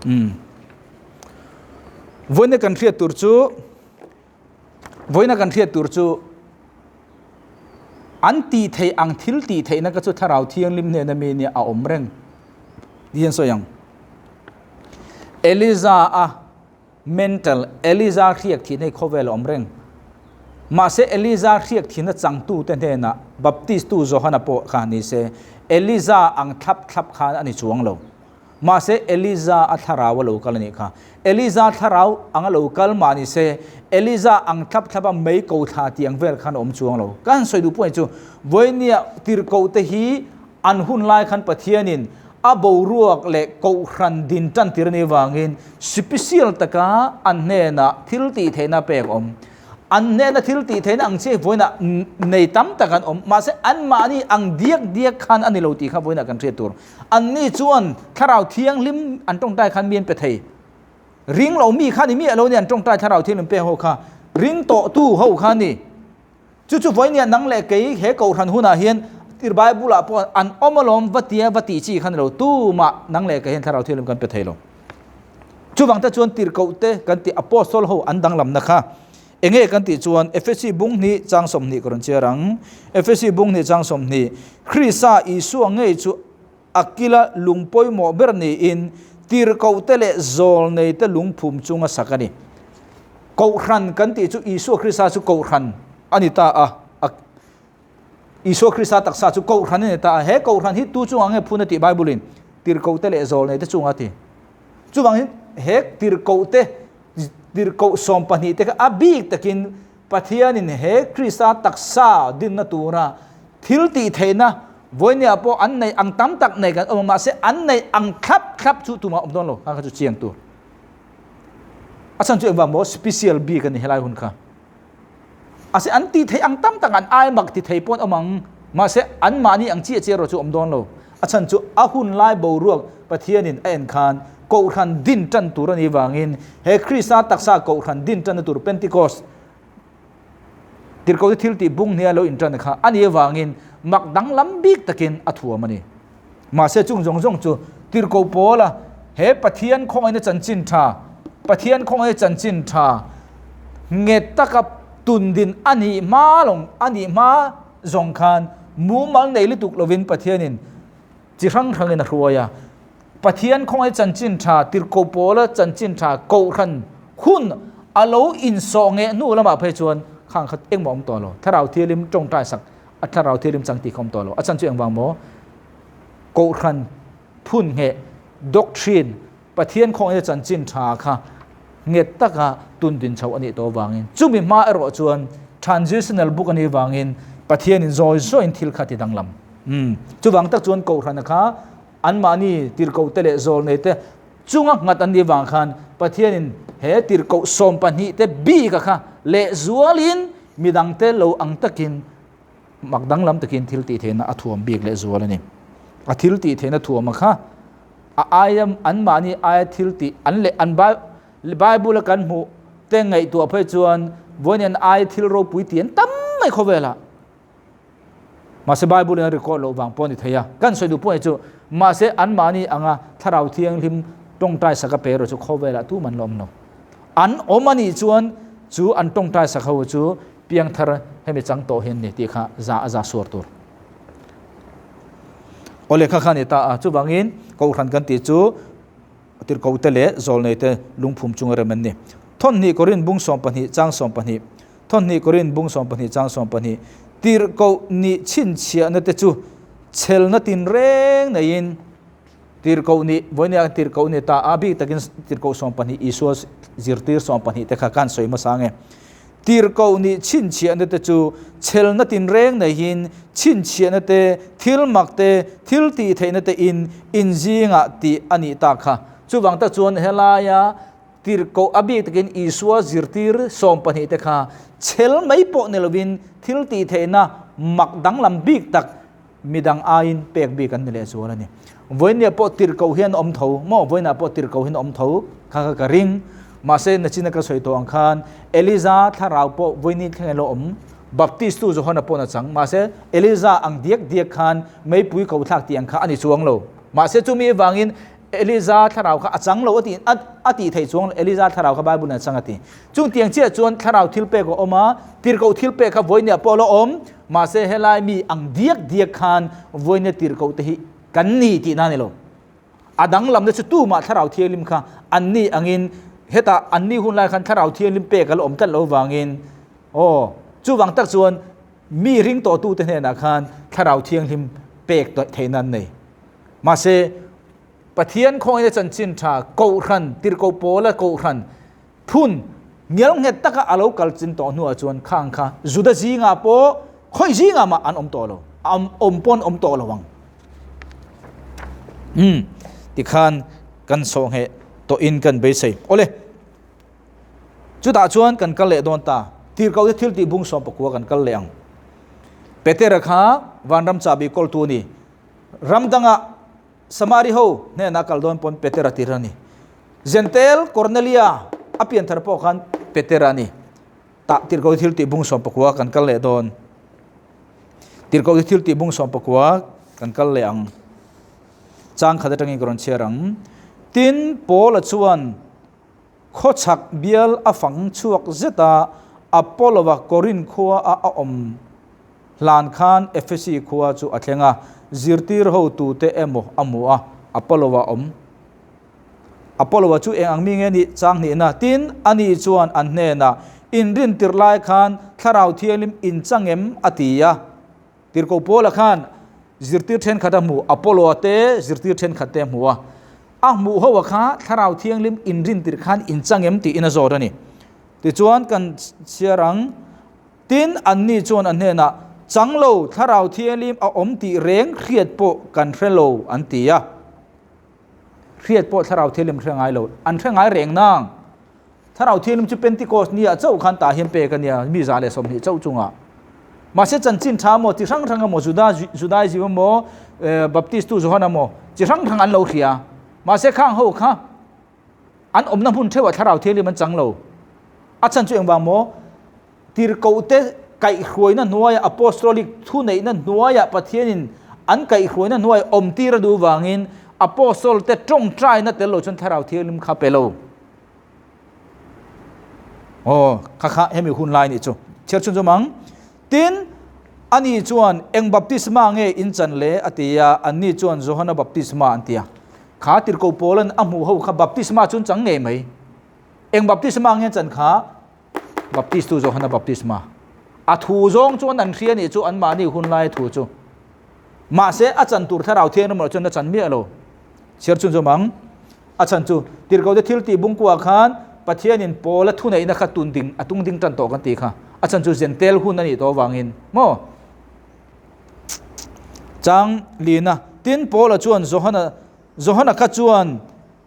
Umm. Vawiina kan hriat tur chu vawiina kan hriat tur chu an tih theih ang thil tih theihna ka chu thlarau thianghlim hnena mi nia a awm reng ti hian sawi ang. Eliza a mental Eliza hriak thihna hi khawvel a awm reng. Mahse Eliza hriak thihna changtute hnenah Baptistu Johana pawh kha ni se Eliza ang thlap thlap khan a ni chuang lo. Mahse Eliza a thlarau a lo kal a nih kha. Eliza thlarau ang a lo kal mah ni se Eliza ang thlap thlap a mei ko thla tih ang vel khan a awm chuang lo. Ka han sawi duh pawh ni chu Vawinia tirhkohte hi an hun lai khan Pathianin A boruak leh kohhran din tan tir anih avangin sipisial taka an hnenah thil tih theihna pek awm. An hnena thil tih theihna ang chiah hi vawiinah nei tam tak an awm. Mahse anmahni ang diak diak khan a ni lo tih kha vawiinah kan hriat tur. Anni chuan thlarau thianghlim an tawngtai khan mi an pe thei. Ring lo mi kha ni miah lo ni an tawngtai thlarau thianghlim pek ho kha ring tawhtu ho kha a ni. Chu chu vawinia nang leh kei he kohhran hunah hian tir Bible ah pawh an awm alawm va tia va tih chi kha ni lo, tumah nang leh kei hian thlarau thianghlim kan pe thei lo. Chuvang te chuan tirhkoh te kan tih apostle ho an danglamna kha enge kan tih chuan Efesi bung hnih chang 20 ka rawn chhiar ang. Efesi bung hnih chang 20, Krista Isua ngei chu a kila lung pawimawh ber niin tirhkoh te leh zawlnei te lungphum chunga sak a ni. Kohhran kan tih chu Isua Krista chu kohhran a ni ta a, a. Isua Krista taksa chu Kohhran a ni ta a, he Kohhran hi tu chungah nge phun a tih Bible in tirhkohte leh zawlneite chungah a ti. Chuvangin he tirhkohte tirhkoh sawmpahnihte kha a bik takin Pathianin he Krista taksa dinna tura thil tih theihna vawinia pawh an neih ang tam tak nei kan awm a, mahse an neih ang thlap thlap chu tumah awm dawn lo, kha kha chu chiang tur. A chhan chu engvang maw special bik a ni helai hun kha. Ase an tih theih ang tam tak an ai mak ti thei pawh an awm ang, mahse an mahni ang chiah chiah erawh chu awm dawn lo. A chhan chu a hun lai boruak Pathianin a en khan Kohhran din tan tur a nih vangin he Krista taksa Kohhran din tanna tur Pentecost tirhkohte thil tih bung hnia lo intan kha a nih avangin mak danglam bik takin a thuam a ni. Mahse chung zawng zawng chu tirhkoh Paula he Pathian khawngaihna chanchin tha, Pathian khawngaihna chanchin tha nget taka tundin a nih hma lawng a nih hma zawng khan mumal nei lutuk lovin Pathianin chi hrang hrangin a hruai a. Pathian khawngaih chanchin tha, tirhkoh Paula chanchin tha Kohhran hun a lo insawh ngeh hnu lamah phei chuan khang kha engmah awm tawh lo. Thlarau Thianghlim tawngtai sak a Thlarau Thianghlim chang tih kha awm tawh lo. A chhan chu engvang maw? Kohhran phun ngheh, doctrine, Pathian khawngaihna chanchin tha kha nghet taka tundin chho a nih tawh avangin chumi hma erawh chuan transitional book a nih avangin Pathianin zawi zawiin thil kha ti danglam. Umm. Chuvang tak chuan Kohhrana kha anmahni tirhkohte leh zawlneite chunga nghat an nih avang khan Pathianin he tirhkoh 12 te bika kha lehzualin midangte lo ang takin mak danglam takin thil tih theihna a thuam bik lehzual a ni. A thil tih theihna thuama kha a aia anmahni aia thil tih an leh an Bible a kan hmuh te ngaihtuah phei chuan vawiin an aia thil ropui tih an tam mai khawvelah. Mahse Bible in a record loh vang pawh a ni thei a, kan sawi duh pawh ni chu mahse anmahni anga Thlarau Thianghlim tawngtai sak a pe erawh chu khawvelah tum an la awm lo. An awm a nih chuan chu an tawngtai sak ho chu piangthar hemi chang tawh hi an ni tih kha za a za suar tur. Aw lehkha kha a ni ta a, chuvangin Kohhran kan tih chu tirhkohte leh zawlneite lungphum chunga rem an ni. Thawnhnih Korin bung 12 chang 12 Thawnhnih Korin bung 12 chang 12 Tirhkoh nih chhinchhiahna te chu chhelna tinreng neiin Tirhkoh nih, vawinia tirhkoh ni ta a, bik takin tirhkoh 12 Isua zirtir 12 te kha kan sawi hmasa nge. Tirhkoh nih chhinchhiahna te chu chhelna tinreng neihin chhinchhiahna te, thil mak te, thil tih theihna te in inzingah tih a nih tak kha. Chuvang tak chuan helaia tirhkoh a bik takin Isua zirtir 12 te kha chhel mai pawh ni lovin thil tih theihna mak danglam bik tak midang aiin pek bik an ni leh zual a ni. Vawinia pawh tirhkoh hian awm tho maw? Vawiinah pawh tirhkoh hian awm tho kha kha ka ring. Mahse, nachina ka sawi tawh ang khan Eliza thlarau pawh vawiini thleng ilo awm. Baptistu Johana pawh na chang. Mahse, Eliza ang diak diak khan meipui ko thlak tih ang kha a ni chuang lo. Mahse, chumi avangin Eliza thlarau kha a chang lo a tih a tih theih chuang lo. Eliza thlarau kha Bible in a chang a ti. Chung tiang chiah chuan thlarau thil pek a awm a, tirhkoh thil pek kha vawinia pawh a la awm. Mahse helai mi ang diak diak khan vawinia tirhkoh te hi kan ni tihna a ni lo. A danglamna chu tumah thlarau thianghlim kha an ni angin hetah an ni hun lai khan thlarau thianghlim pek a la awm tlat lo vangin aw chuvang tak chuan mi ring tawhtute hnenah khan thlarau thianghlim pek theihna an nei. Mahse Pathian khawngaihna chanchin tha Kohhran, tirhkoh pawla Kohhran phun ngial nghet taka a lo kal chin tawh hnuah chuan khang kha Juda zingah pawh khawi zingah mah an awm tawh lo, awm pawh an awm tawh lo ang. Umm, tikhan kan sawhngheh tawhin kan beisei. Awle, chutah chuan kan kal leh dawn ta. Tirhkohte thil tih bung 19 kan kal leh ang. Petera kha vanram chahbi kawltu a ni. Ram dangah Samari ho hnenah kal dawn pawn Petera tir a ni. Zentel Cornelia a pian thar pawh khan Petera a ni. Tah tirhkoh thil tih bung 19 kan kal leh dawn. Tirhkoh thil tih bung 19 kan kal leh ang. Chang khat atangin ka rawn chhiar ang. Tin, Paula chuan Khawchhak bial a fang chhuak zet a, Apollo-a Korinth khua a a awm hlan khan Ephesi khua chu a thleng a, zirtir hotute emaw a hmu a, Apollo-a awm. Apollo-a chu eng ang mi nge nih chang hnihna? Tin, ani chuan an hnenah, Inrintirh lai khan Thlarau Thianghlim inchang em? a ti a. Tirhkoh Paula khan zirtir thenkhat a hmuh, Apollo-a te zirtir thenkhat te a hmu a. A hmuh ho a kha Thlarau Thianghlim inrin tirh khan inchang em tiin a zawt a ni. Tichuan kan chhiar ang, Tin, anni chuan a hnenah, Chang lo, Thlarau Thianghlim a awm tih reng hriat pawh kan hre lo, an ti a. Hriat pawh Thlarau Thianghlim hre ngai lo, an hre ngai reng nang. Thlarau Thianghlim chu Pentecost nia chauh khan tah hian pek a nia, mi 120 chauh chungah. Mahse chanchin tha maw, chi hrang hrang emaw, Juda, Judaism emaw, Baptist tu Johana emaw, chi hrang hrang an lo hria. Mahse khang ho kha an awmna hmun theuhah Thlarau Thianghlim an chang lo. A chhan chu engvang maw? Tirhkohte kaihhruaina hnuaiah, Apostolic thuneihna hnuaiah Pathianin an kaihhruaina hnuaiah awmtir a duh vangin Apostle-te tawngtaina tel lo chuan Thlarau Thianghlim kha pe lo. Aw, kha kha hemi hun lai nih chu. Chhiar chhun zawm ang. Tin, ani chuan eng baptisma nge in chan le a ti a, anni chuan Johana baptisma an ti a. Kha tirhkoh Paula'n a hmuh ho kha baptisma chu an chang ngei mai. Eng baptisma nge an chan kha? Baptistu Johana baptisma. A thu zawng chuan an hria nih chu anmahni hun laia thu chu. Mahse, a chan tur Thlarau Thianghlim erawh chuan a chan miah lo. Chhiar chhun zawm ang. A chhan chu, Tirhkohte thil tih bungkuah khan Pathianin Paula thuneihna kha tun ding, a tung ding tan tawh kan tih kha. A chhan chu Zentel hun a nih tawh avangin maw? Chang lina, Tin, Paula chuan Johana, Johana kha chuan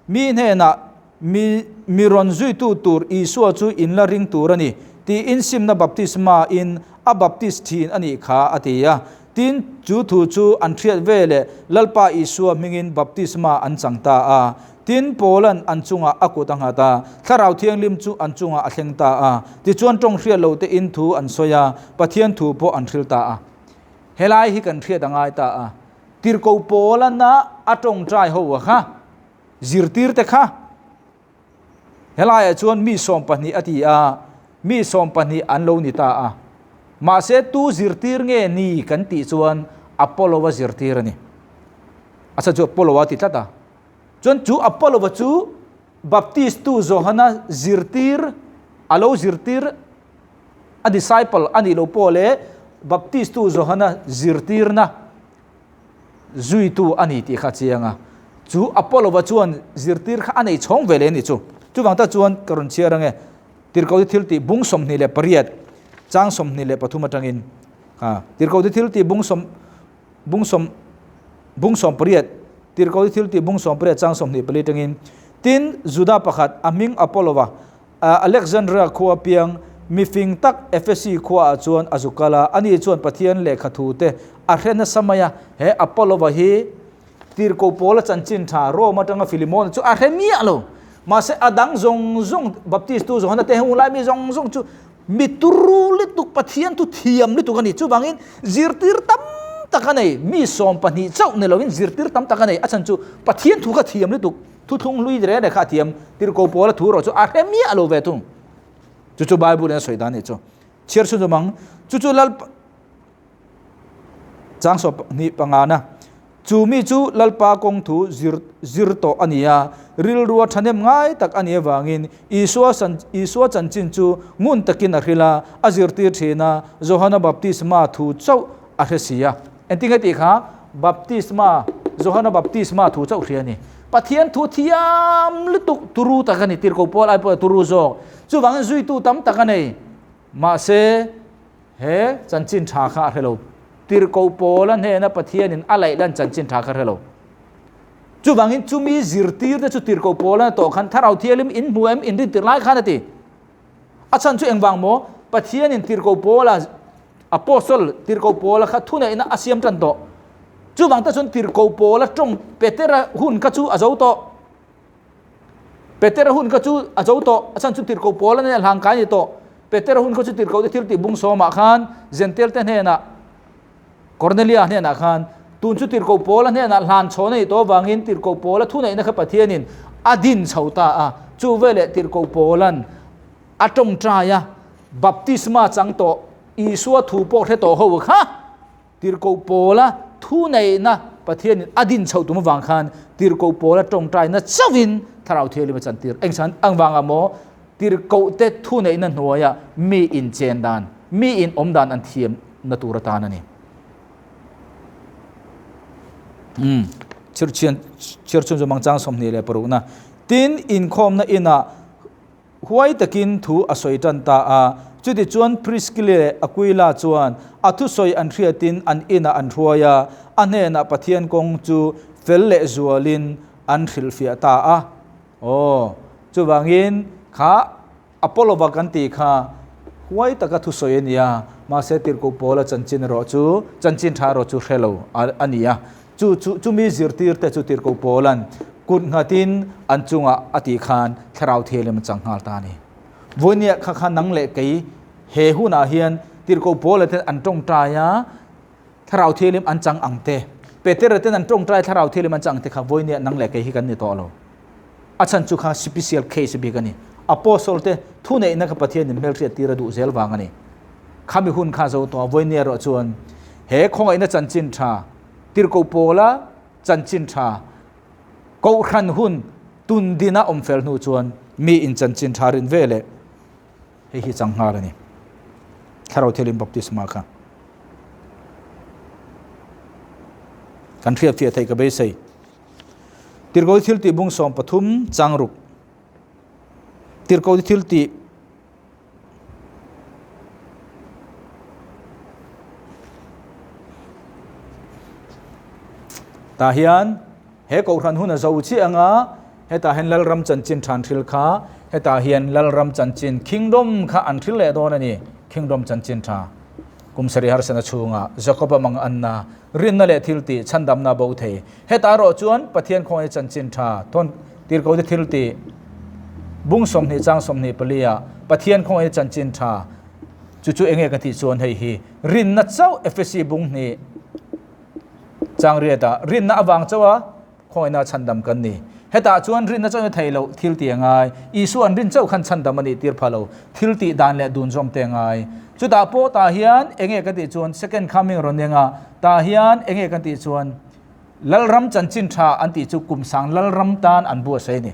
mi hnenah mi, mi rawn zuitu tur Isua chu in la ring tur a ni, tiin simna baptisma in a baptis thin a nih kha, a ti a. Tin, chu thu chu an hriat ve leh Lalpa Isua hmingin baptisma an chang ta a. Tin, Paula'n an chungah a kut a nghat a, Thlarau Thianghlim chu an chungah a thleng ta a. Tichuan tawng hriat lo tein thu an sawi a, Pathian thu pawh an hril ta a. Helai hi kan hriat a ngai ta a. Tirhkoh Paula'n a tawngtai ho a kha, zirtirte kha, Helaiah chuan mi 20 a ti a, mi 20 an lo ni ta a. Mahse tu zirtir nge ni kan tih chuan Apollo-a zirtir a ni. A chhan chu Apollo-a ti tlat a. Chuan chu Apollo-a chu Baptist-tu Johana zirtir, a lo zirtir, a disciple a nih loh pawh leh Baptist-tu Johana zirtirna zuitu a ni tih kha a chiang a. Chu Apollo-a chuan zirtir kha a nei chhawng ve leh a ni chu. Chuvang tak chuan ka rawn chhiar ange, Tirhkohte thil tih bung 28, chang 23 atangin kha Tirhkohte thil tih bung sawm bung sawm bung 18, Tirhkohte thil tih bung 18 chang 24 atangin, Tin, Juda pakhat, a hming Apollo-a, Alexandria khua piang mifing tak Efesi khuaah chuan a zu kal a, ani chuan Pathian lehkha thute a hre nasa mai a. He Apollo-a hi Tirhkoh Paula chanchin tha Rome atanga Philemon chu a hre miah lo. Mahse a dang zawng zawng Baptist-tu Johana te heng lai mi zawng zawng chu mi turu lutuk Pathian thu thiam lutuk a ni. Chuvangin zirtir tam tak a nei, mi 20 chauh ni loin zirtir tam tak a nei. A chhan chu Pathian thu kha thiam lutuk. Thuthlung hlui reng reng kha a thiam, tirhkoh Paula thu erawh chu a hre miah lo ve thung. Chu chu Bible in a sawi dan nih chu. Chhiar chhun zawm ang, chu chu Lalpa chang 25 na, Chu mi chu Lalpa kawng thu zir zir tawh a ni a, rilrua thahnem ngai tak a nih avangin Isua san Isua chanchin chu ngun takin a hrilh a, a zirtir thin a, Johana baptisma thu chauh a hre si a. Engtin nge tih kha baptisma, Johana baptisma thu chauh hria a ni. Pathian thu thiam lutuk turu tak a ni, tirhkoh pawl ai pawh turu zawk. Chuvangin zuitu tam tak a nei. Mahse, he chanchin tha kha a hre lo. Tirhkoh pawla hnena Pathianin a laih lan chanchin tha kha hre lo. Chuvangin chumi zirtirte chu tirhkoh pawla tawh khan Thlarau Thianghlim in hmu em, in rintir lai khan a ti. A chhan chu engvang maw? Pathianin tirhkoh pawla Apostle Tirhkoh Paula kha thuneihna a siam tan tawh. Chuvang te chuan Tirhkoh Paula tawng Petera hun kha chu a zo tawh. Petera hun kha chu a zo tawh. A chhan chu Tirhkoh Paula nen hlang kai ni tawh. Petera hun kha chu Tirhkoh te thil tih bung sawmah khan Gentile te hnenah Cornelia hnenah khan tun chu Tirhkoh Paula hnenah hlan chhawn a nih tawh avangin Tirhkoh Paula thuneihna kha Pathianin a din chho ta a. Chu veleh Tirhkoh Paula'n a tawngtai a, baptisma chang tawh Isua thu pawh hre tawh ho kha Tirhkoh Paula thu neihna Pathianin a din chhoh tum avang khan Tirhkoh Paula tawngtaina chauhin Thlarau Thianghlim a chantir. Eng chhan ang vangah maw Tirhkoh te thu neihna hnuaia mi inchen dan, mi in awm dan an thiamna tur atan a ni. Umm chirchhian chhiar chhun chu mangchang 26 na. Tin, inkhawmna inah huai takin thu a sawi tan ta a. Chutichuan Priskila leh Aquila chuan a thusawi an hriatin an inah an hruai a, a hnenah Pathian kawng chu fel leh zualin an hrilhfiah ta a. Aw, chuvangin kha Apollo-va kan tih kha huai taka thusawi a ni a, mahse Tirhkoh Paula chanchin erawh chu chanchin tha erawh chu hre lo a ni a. Chu chu chumi zirtirte chu Tirhkoh Paula'n kut nghatin an chungah a tih khan Thlarau Thianghlim a chang nghal ta a ni. Vawinia kha kha nang leh kei he hunah hian Tirhkoh Paula ten an tawngtai a, Thlarau Thianghlim an chang ang te, Petera ten an tawngtai Thlarau Thianghlim an chang ang te kha vawinia nang leh kei hi kan ni tawh lo. A chhan chu kha special case bik a ni. Apostle te thuneihna kha Pathianin hmelhriat tir a duh zel vang a ni. Khami hun kha zo tawh a, vawinia erawh chuan he khawngaihna chanchin tha, Tirhkoh Paula chanchin tha, Kohhran hun tun dina awm fel hnu chuan mi in chanchin tha rin ve leh hei hi chang nghal a ni. Thlarau Thianghlim Baptisma kha kan hriat fiah theih ka beisei. Tirhkoh thil tih bung 13 chang ruk. Tirhkoh thil tih Tah hian he kohhran hun a zo chiah anga hetah hian Lalram chanchin than thil kha hetah hian Lalram chanchin Kingdom kha an thil leh dawn a ni. Kingdom chanchin tha kum sarih harsana chhunga Jacob-a mang anna rinna leh thil tih chhandamna bo thei. Hetah erawh chuan Pathian khawngaih chanchin tha thawn tirhkohte thil tih bung 20 chang 24 ah Pathian khawngaih chanchin tha chu chu enge ka tih chuan hei hi rinna chauh Efesi bung hnih chang riat ah rinna avang chauh a khawngaihna chhandam kan ni. Hetah chuan rinna chauh in thei loh thil tih a ngai. Isua an rin chauh khan chhandam a nih tir pha lo. Thil tih dan leh dun zawm te a ngai. Chutah pawh tah hian enge ka tih chuan second coming rawn eng a, tah hian enge kan tih chuan Lalram chanchin tha an tih chu kum sang Lalram tan an buatsaih a ni.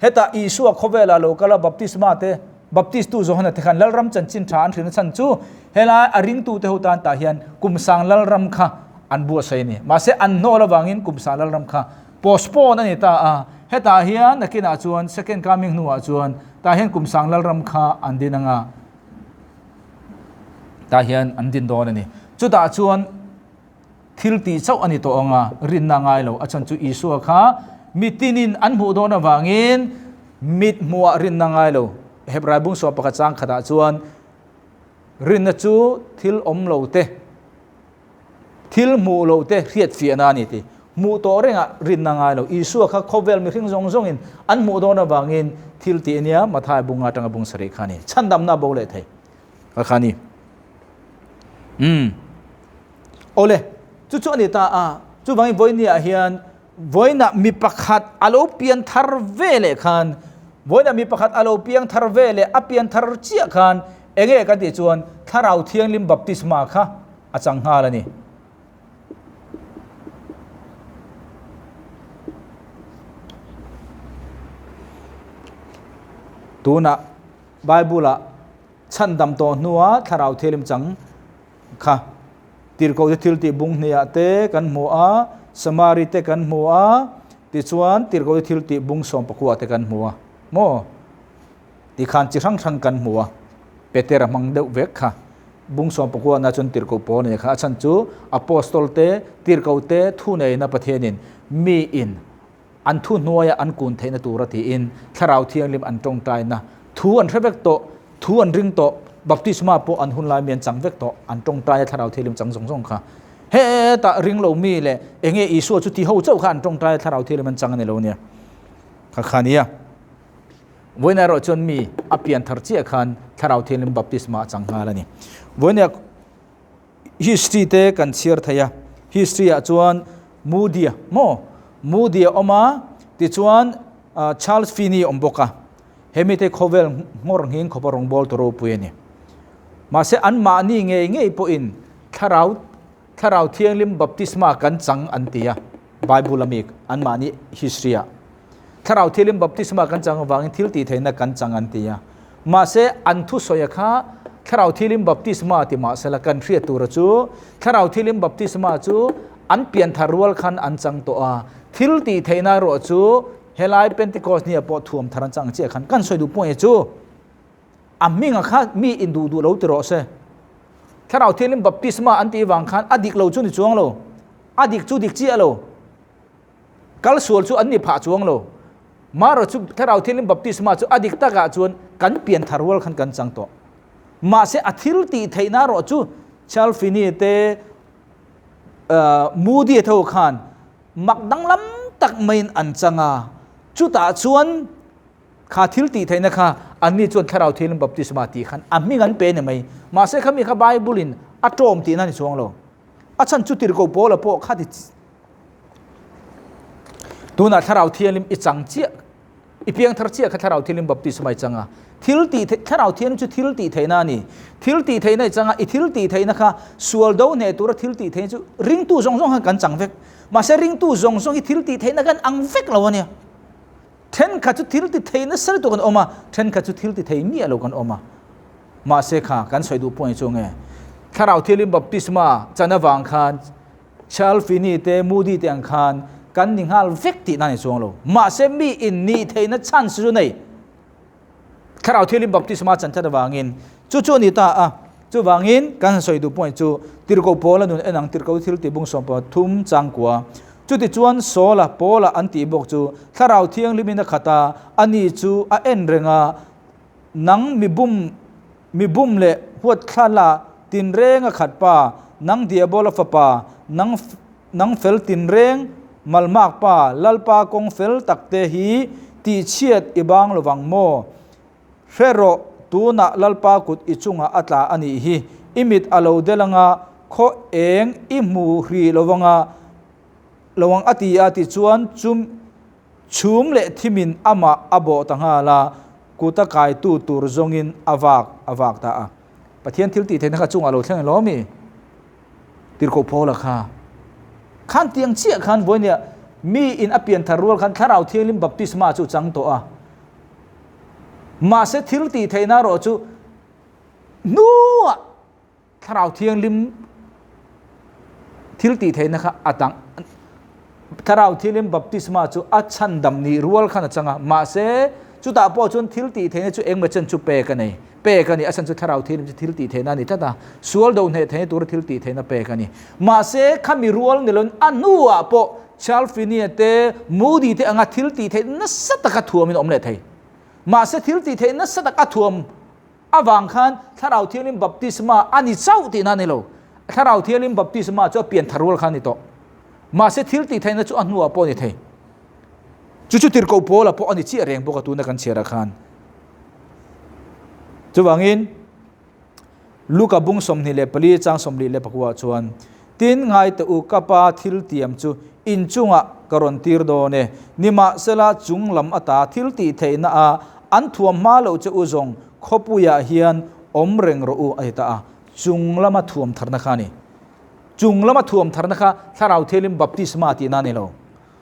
Hetah Isua khawvelah lo kal a baptisma te, Baptistu Johana te khan Lalram chanchin tha an hrilhna chhan chu helai a ringtute ho tan tah hian kum sang Lalram kha an buatsaih a ni. Mahse an hnawl avangin kum sang Lalram kha postpone a ni ta a. Hetah hian nakinah chuan second coming hnuah chuan tah hian kum sang Lalram kha an din anga tah hian an din dawn a ni. Chutah chuan Thil tih chauh a ni tawh ang a, rinna ngai lo. A chhan chu Isua kha mitinin an hmuh dawn avangin mit hmuhah rinna ngai lo. Hebrai bung sawm pakhat chang khatah chuan rinna chu thil awm lo te, thil hmuh lo te hriat fiahna a ni ti. Hmuh tawh rengah rinna ngai lo. Isua kha khawvel mihring zawng zawngin an hmuh dawn avangin thil tih a nia, Mathai bunga atanga bung sarih kha a ni. Chhandamna bo leh thei kha kha a ni. Umm. Awle, chu chu a ni ta a, chuvangin vawinia hian vawiinah mi pakhat a lo pian thar ve leh khan, vawiinah mi pakhat a lo piang thar ve leh a pian thar chiah khan enge kan tih chuan Thlarau Thianghlim baptisma kha a chang nghal a ni. Tunah Bible-ah chhandam tawh hnua Thlarau Thianghlim chang kha Tirhkohte thil tih bung hniah te kan hmu a, Samari te kan hmu a, tichuan Tirhkohte thil tih bung 14 te kan hmu a maw? Tikhan chi hrang hrang kan hmu a, Petera hmang deuh vek kha bung 19 na chuan Tirhkoh pawl a ni kha, a chhan chu Apostol te, Tirhkoh te thu neina Pathianin miin an thu hnuaia an kun theihna tura tiin Thlarau Thianghlim an tawngtaina thu an hre vek tawh, thu an ring tawh, baptisma pawh an hun lai mi an chang vek tawh, an tawngtaia Thlarau Thianghlim chang zawng zawng kha hetah ring lo mi leh enge Isua chu ti ho chauh kha an tawngtaia Thlarau Thianghlim an chang a ni lo nia. Kha kha nia. Vawiin erawh chuan mi a pian thar chiah khan Thlarau Thianghlim baptisma a chang nghal a ni. Vawiin History te kan chhiar thei a, history ah chuan Moody-a maw? Moody-a awm a, tichuan Charles Finney a awm bawk a, hemi te khawvel nghawr nghing khawpa rawngbawltu ropui a ni. Mahse anmahni ngei ngei pawhin thlarau thlarau thianghlim baptisma kan chang an ti a, Bible ami anmahni history ah thlarau thianghlim baptisma kan chang avangin thil tih theihna kan chang an ti a. Mahse, an thusawi kha Thlarau Thianghlim baptisma ti mah sela kan hriat tura chu Thlarau Thianghlim baptisma chu an pianthar rual khan an chang tawh a, thil tih theihna erawh chu helai Pentecost nia pawh thuam thar an chang chiah khan kan sawi duh pawh nge chu a hminga kha mi in duh duh lo ti rawh se. Thlarau Thianghlim baptisma an tih vang khan a dik lo chu ni chuang lo, a dik chu dik chiah lo, kal sual chu an ni phah chuang lo. Marawh chu Thlarau Thianghlim baptisma chu a dik takah chuan kan pianthar rual khan kan chang tawh. Mahse a thil tih theihna erawh chu Chalfini te Moody tho khan mak danglam tak maiin an chang a, chutah chuan kha thil tih theihna kha anni chuan Thlarau Thianghlim baptisma tih khan a hming an pe ni mai. Mahse khami kha Bible in a tawm tihna ni chuang lo. A chhan chu tirhkoh Paula pawh kha ti tunah Thlarau Thianghlim i chang chiah I piangthar chiah kha Thlarau Thianghlim baptisma i chang a. Thil tih theih, Thlarau Thianghlim chu thil tih theihna a ni. Thil tih theihna i chang a, i thil tih theihna kha sual do hneh tura thil tih theihna chu ringtu zawng zawng khan kan chang vek. Mahse ringtu zawng zawng hi thil tih theihna kan ang vek lo a nia. Thenkhat chu thil ti thei nasa lutuk an awm a, thenkhat chu thil ti thei miah lo kan awm a. Mahse kha kan sawi duh pawh ni chu nge? Thlarau Thianghlim baptisma chan avang khan Chalfini te Moody te ang khan kan ni nghal vek tihna ni chuang lo. Mahse mi in nih theihna chance chu nei. Thlarau Thianghlim baptisma chan that avangin chu chu a ni ta a. Chuvangin kan han sawi duh point chu Tirhkoh Paula nun en ang Tirhkoh thil tih bung 13 changkua. Chutichuan Saula, Paula an tih bawk chu Thlarau Thianghlimin a khat a, ani chu a en reng a, Nang mi bum mi bum leh huat thla la tinreng a khat pa, nang Diabola fapa, nang nang fel tinreng malmak pa, Lalpa kawng fel tak te hi tihchhiat i bang lovang maw? Hre rawh, tunah Lalpa kut i chungah a tla a nih hi, i mit a lo del anga, khaw eng i hmu hrih lovanga lovang a ti a, tichuan chum Chhum leh thimin amah a bawh ta nghal a, kuta kaitu tur zawngin a vak a vak ta a. Pathian thil tih theihna kha chungah lo thleng elo mi? Tirhkoh Paula kha khan tiang chiah khan vawinia mi in a pianthar rual khan Thlarau Thianghlim baptisma chu chang tawh a. Mahse thil tih theihna erawh chu hnuah Thlarau Thianghlim thil tih theihna kha a dang Thlarau Thianghlim baptisma chu a chhandam nih rual khan a chang a, mahse chutah pawh chuan thil tih theihna chu engemaw chen chu pek a nei, pek a ni, a chhan chu Thlarau Thianghlim chu thil tih theihna a ni tlat a, sual do hneh theihna tura thil tih theihna pek a ni. Mahse khami rual ni loin a hnuah pawh Chalfinia te, Moody te anga thil tih theihna nasa taka thuamin a awm leh thei. Mahse thil tih theihna nasa taka thuam Avang khan Thlarau Thianghlim baptisma a ni chauh tihna a ni lo. Thlarau Thianghlim baptisma chu a pian thar rual kha a ni tawh. Mahse thil tih theihna chu a hnuah pawh a ni thei. Chu chu Tirhkoh Paula pawh a ni chiah reng bawk a tuna kan chhiarah khan. Chuvangin Luka bung 24 chang 44 chuan Tin ngai teh u ka pa thil tiam chu in chungah ka rawn tir dawn e. Nimahsela chung lam ata thil tih theihna a an thuam hma loh che u zawng khawpuiah hian awm reng rawh u a ti ta a. Chung lama thuam tharna kha a ni. Chung lama thuam tharna kha Thlarau Thianghlim baptisma tihna a ni lo.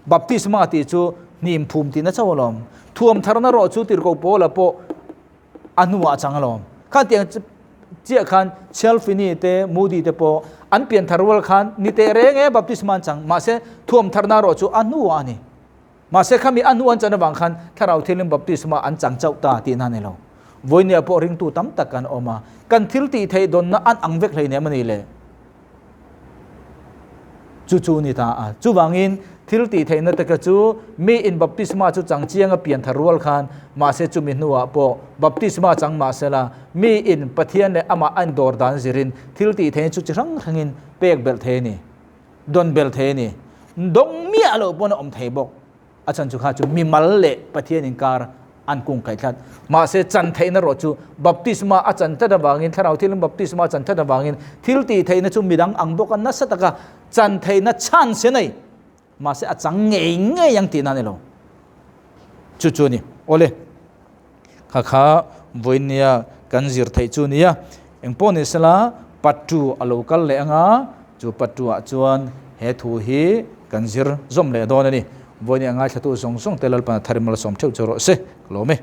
Baptisma tih chu hnim phum tihna chauh alawm. Thuam tharna rawh chu Tirhkoh Paula pawh a hnuah a chang alawm. Khan tiang chiah khan Chalfini te Moody te pawh an pian thar rual khan ni teh reng e baptisma an chang mahse thuam tharna erawh chu a hnuah a ni. Mahse khami a hnu an chan avang khan Thlarau Thianghlim baptisma an chang chauh ta tihna a ni lo. Vawinia pawh ringtu tam tak kan awm a, kan thil tih theih dawnna an ang vek hleinem a ni le. Chu chu ni ta a. Chuvangin thil tih theihna te kha chu mi in baptisma chu chang chiang a pian thar rual khan mahse chumi hnuah pawh baptisma chang mahsela mi in Pathian leh amah a indawr dan zirin thil tih theihna chu chi hrang hrangin pek belh thei a ni, dawn belh thei a ni. Dawng miah loh pawn a awm thei bawk. A chan chu kha chu mimal leh Pathian inkar an kung kaih tlat. Mahse chan theihna erawh chu baptisma a chan tlat avangin, Thlarau Thianghlim baptisma a chan tlat avangin thil tih theihna chu midang ang bawka nasa taka chan theihna chance a nei. Mahse a chang ngei ngei ang tihna a ni lo. Chu chu a ni. Awle, kha kha vawinia kan zir theih chu nia. Engpawh ni sela Pattu a lo kal leh anga, chu Pattu ah chuan he thu hi kan zir zawm leh dawn a ni. Vawinia ngaithlatu zawng zawng te Lalpan a thar i malsawm theuh chu rawh se. Ka lawm e.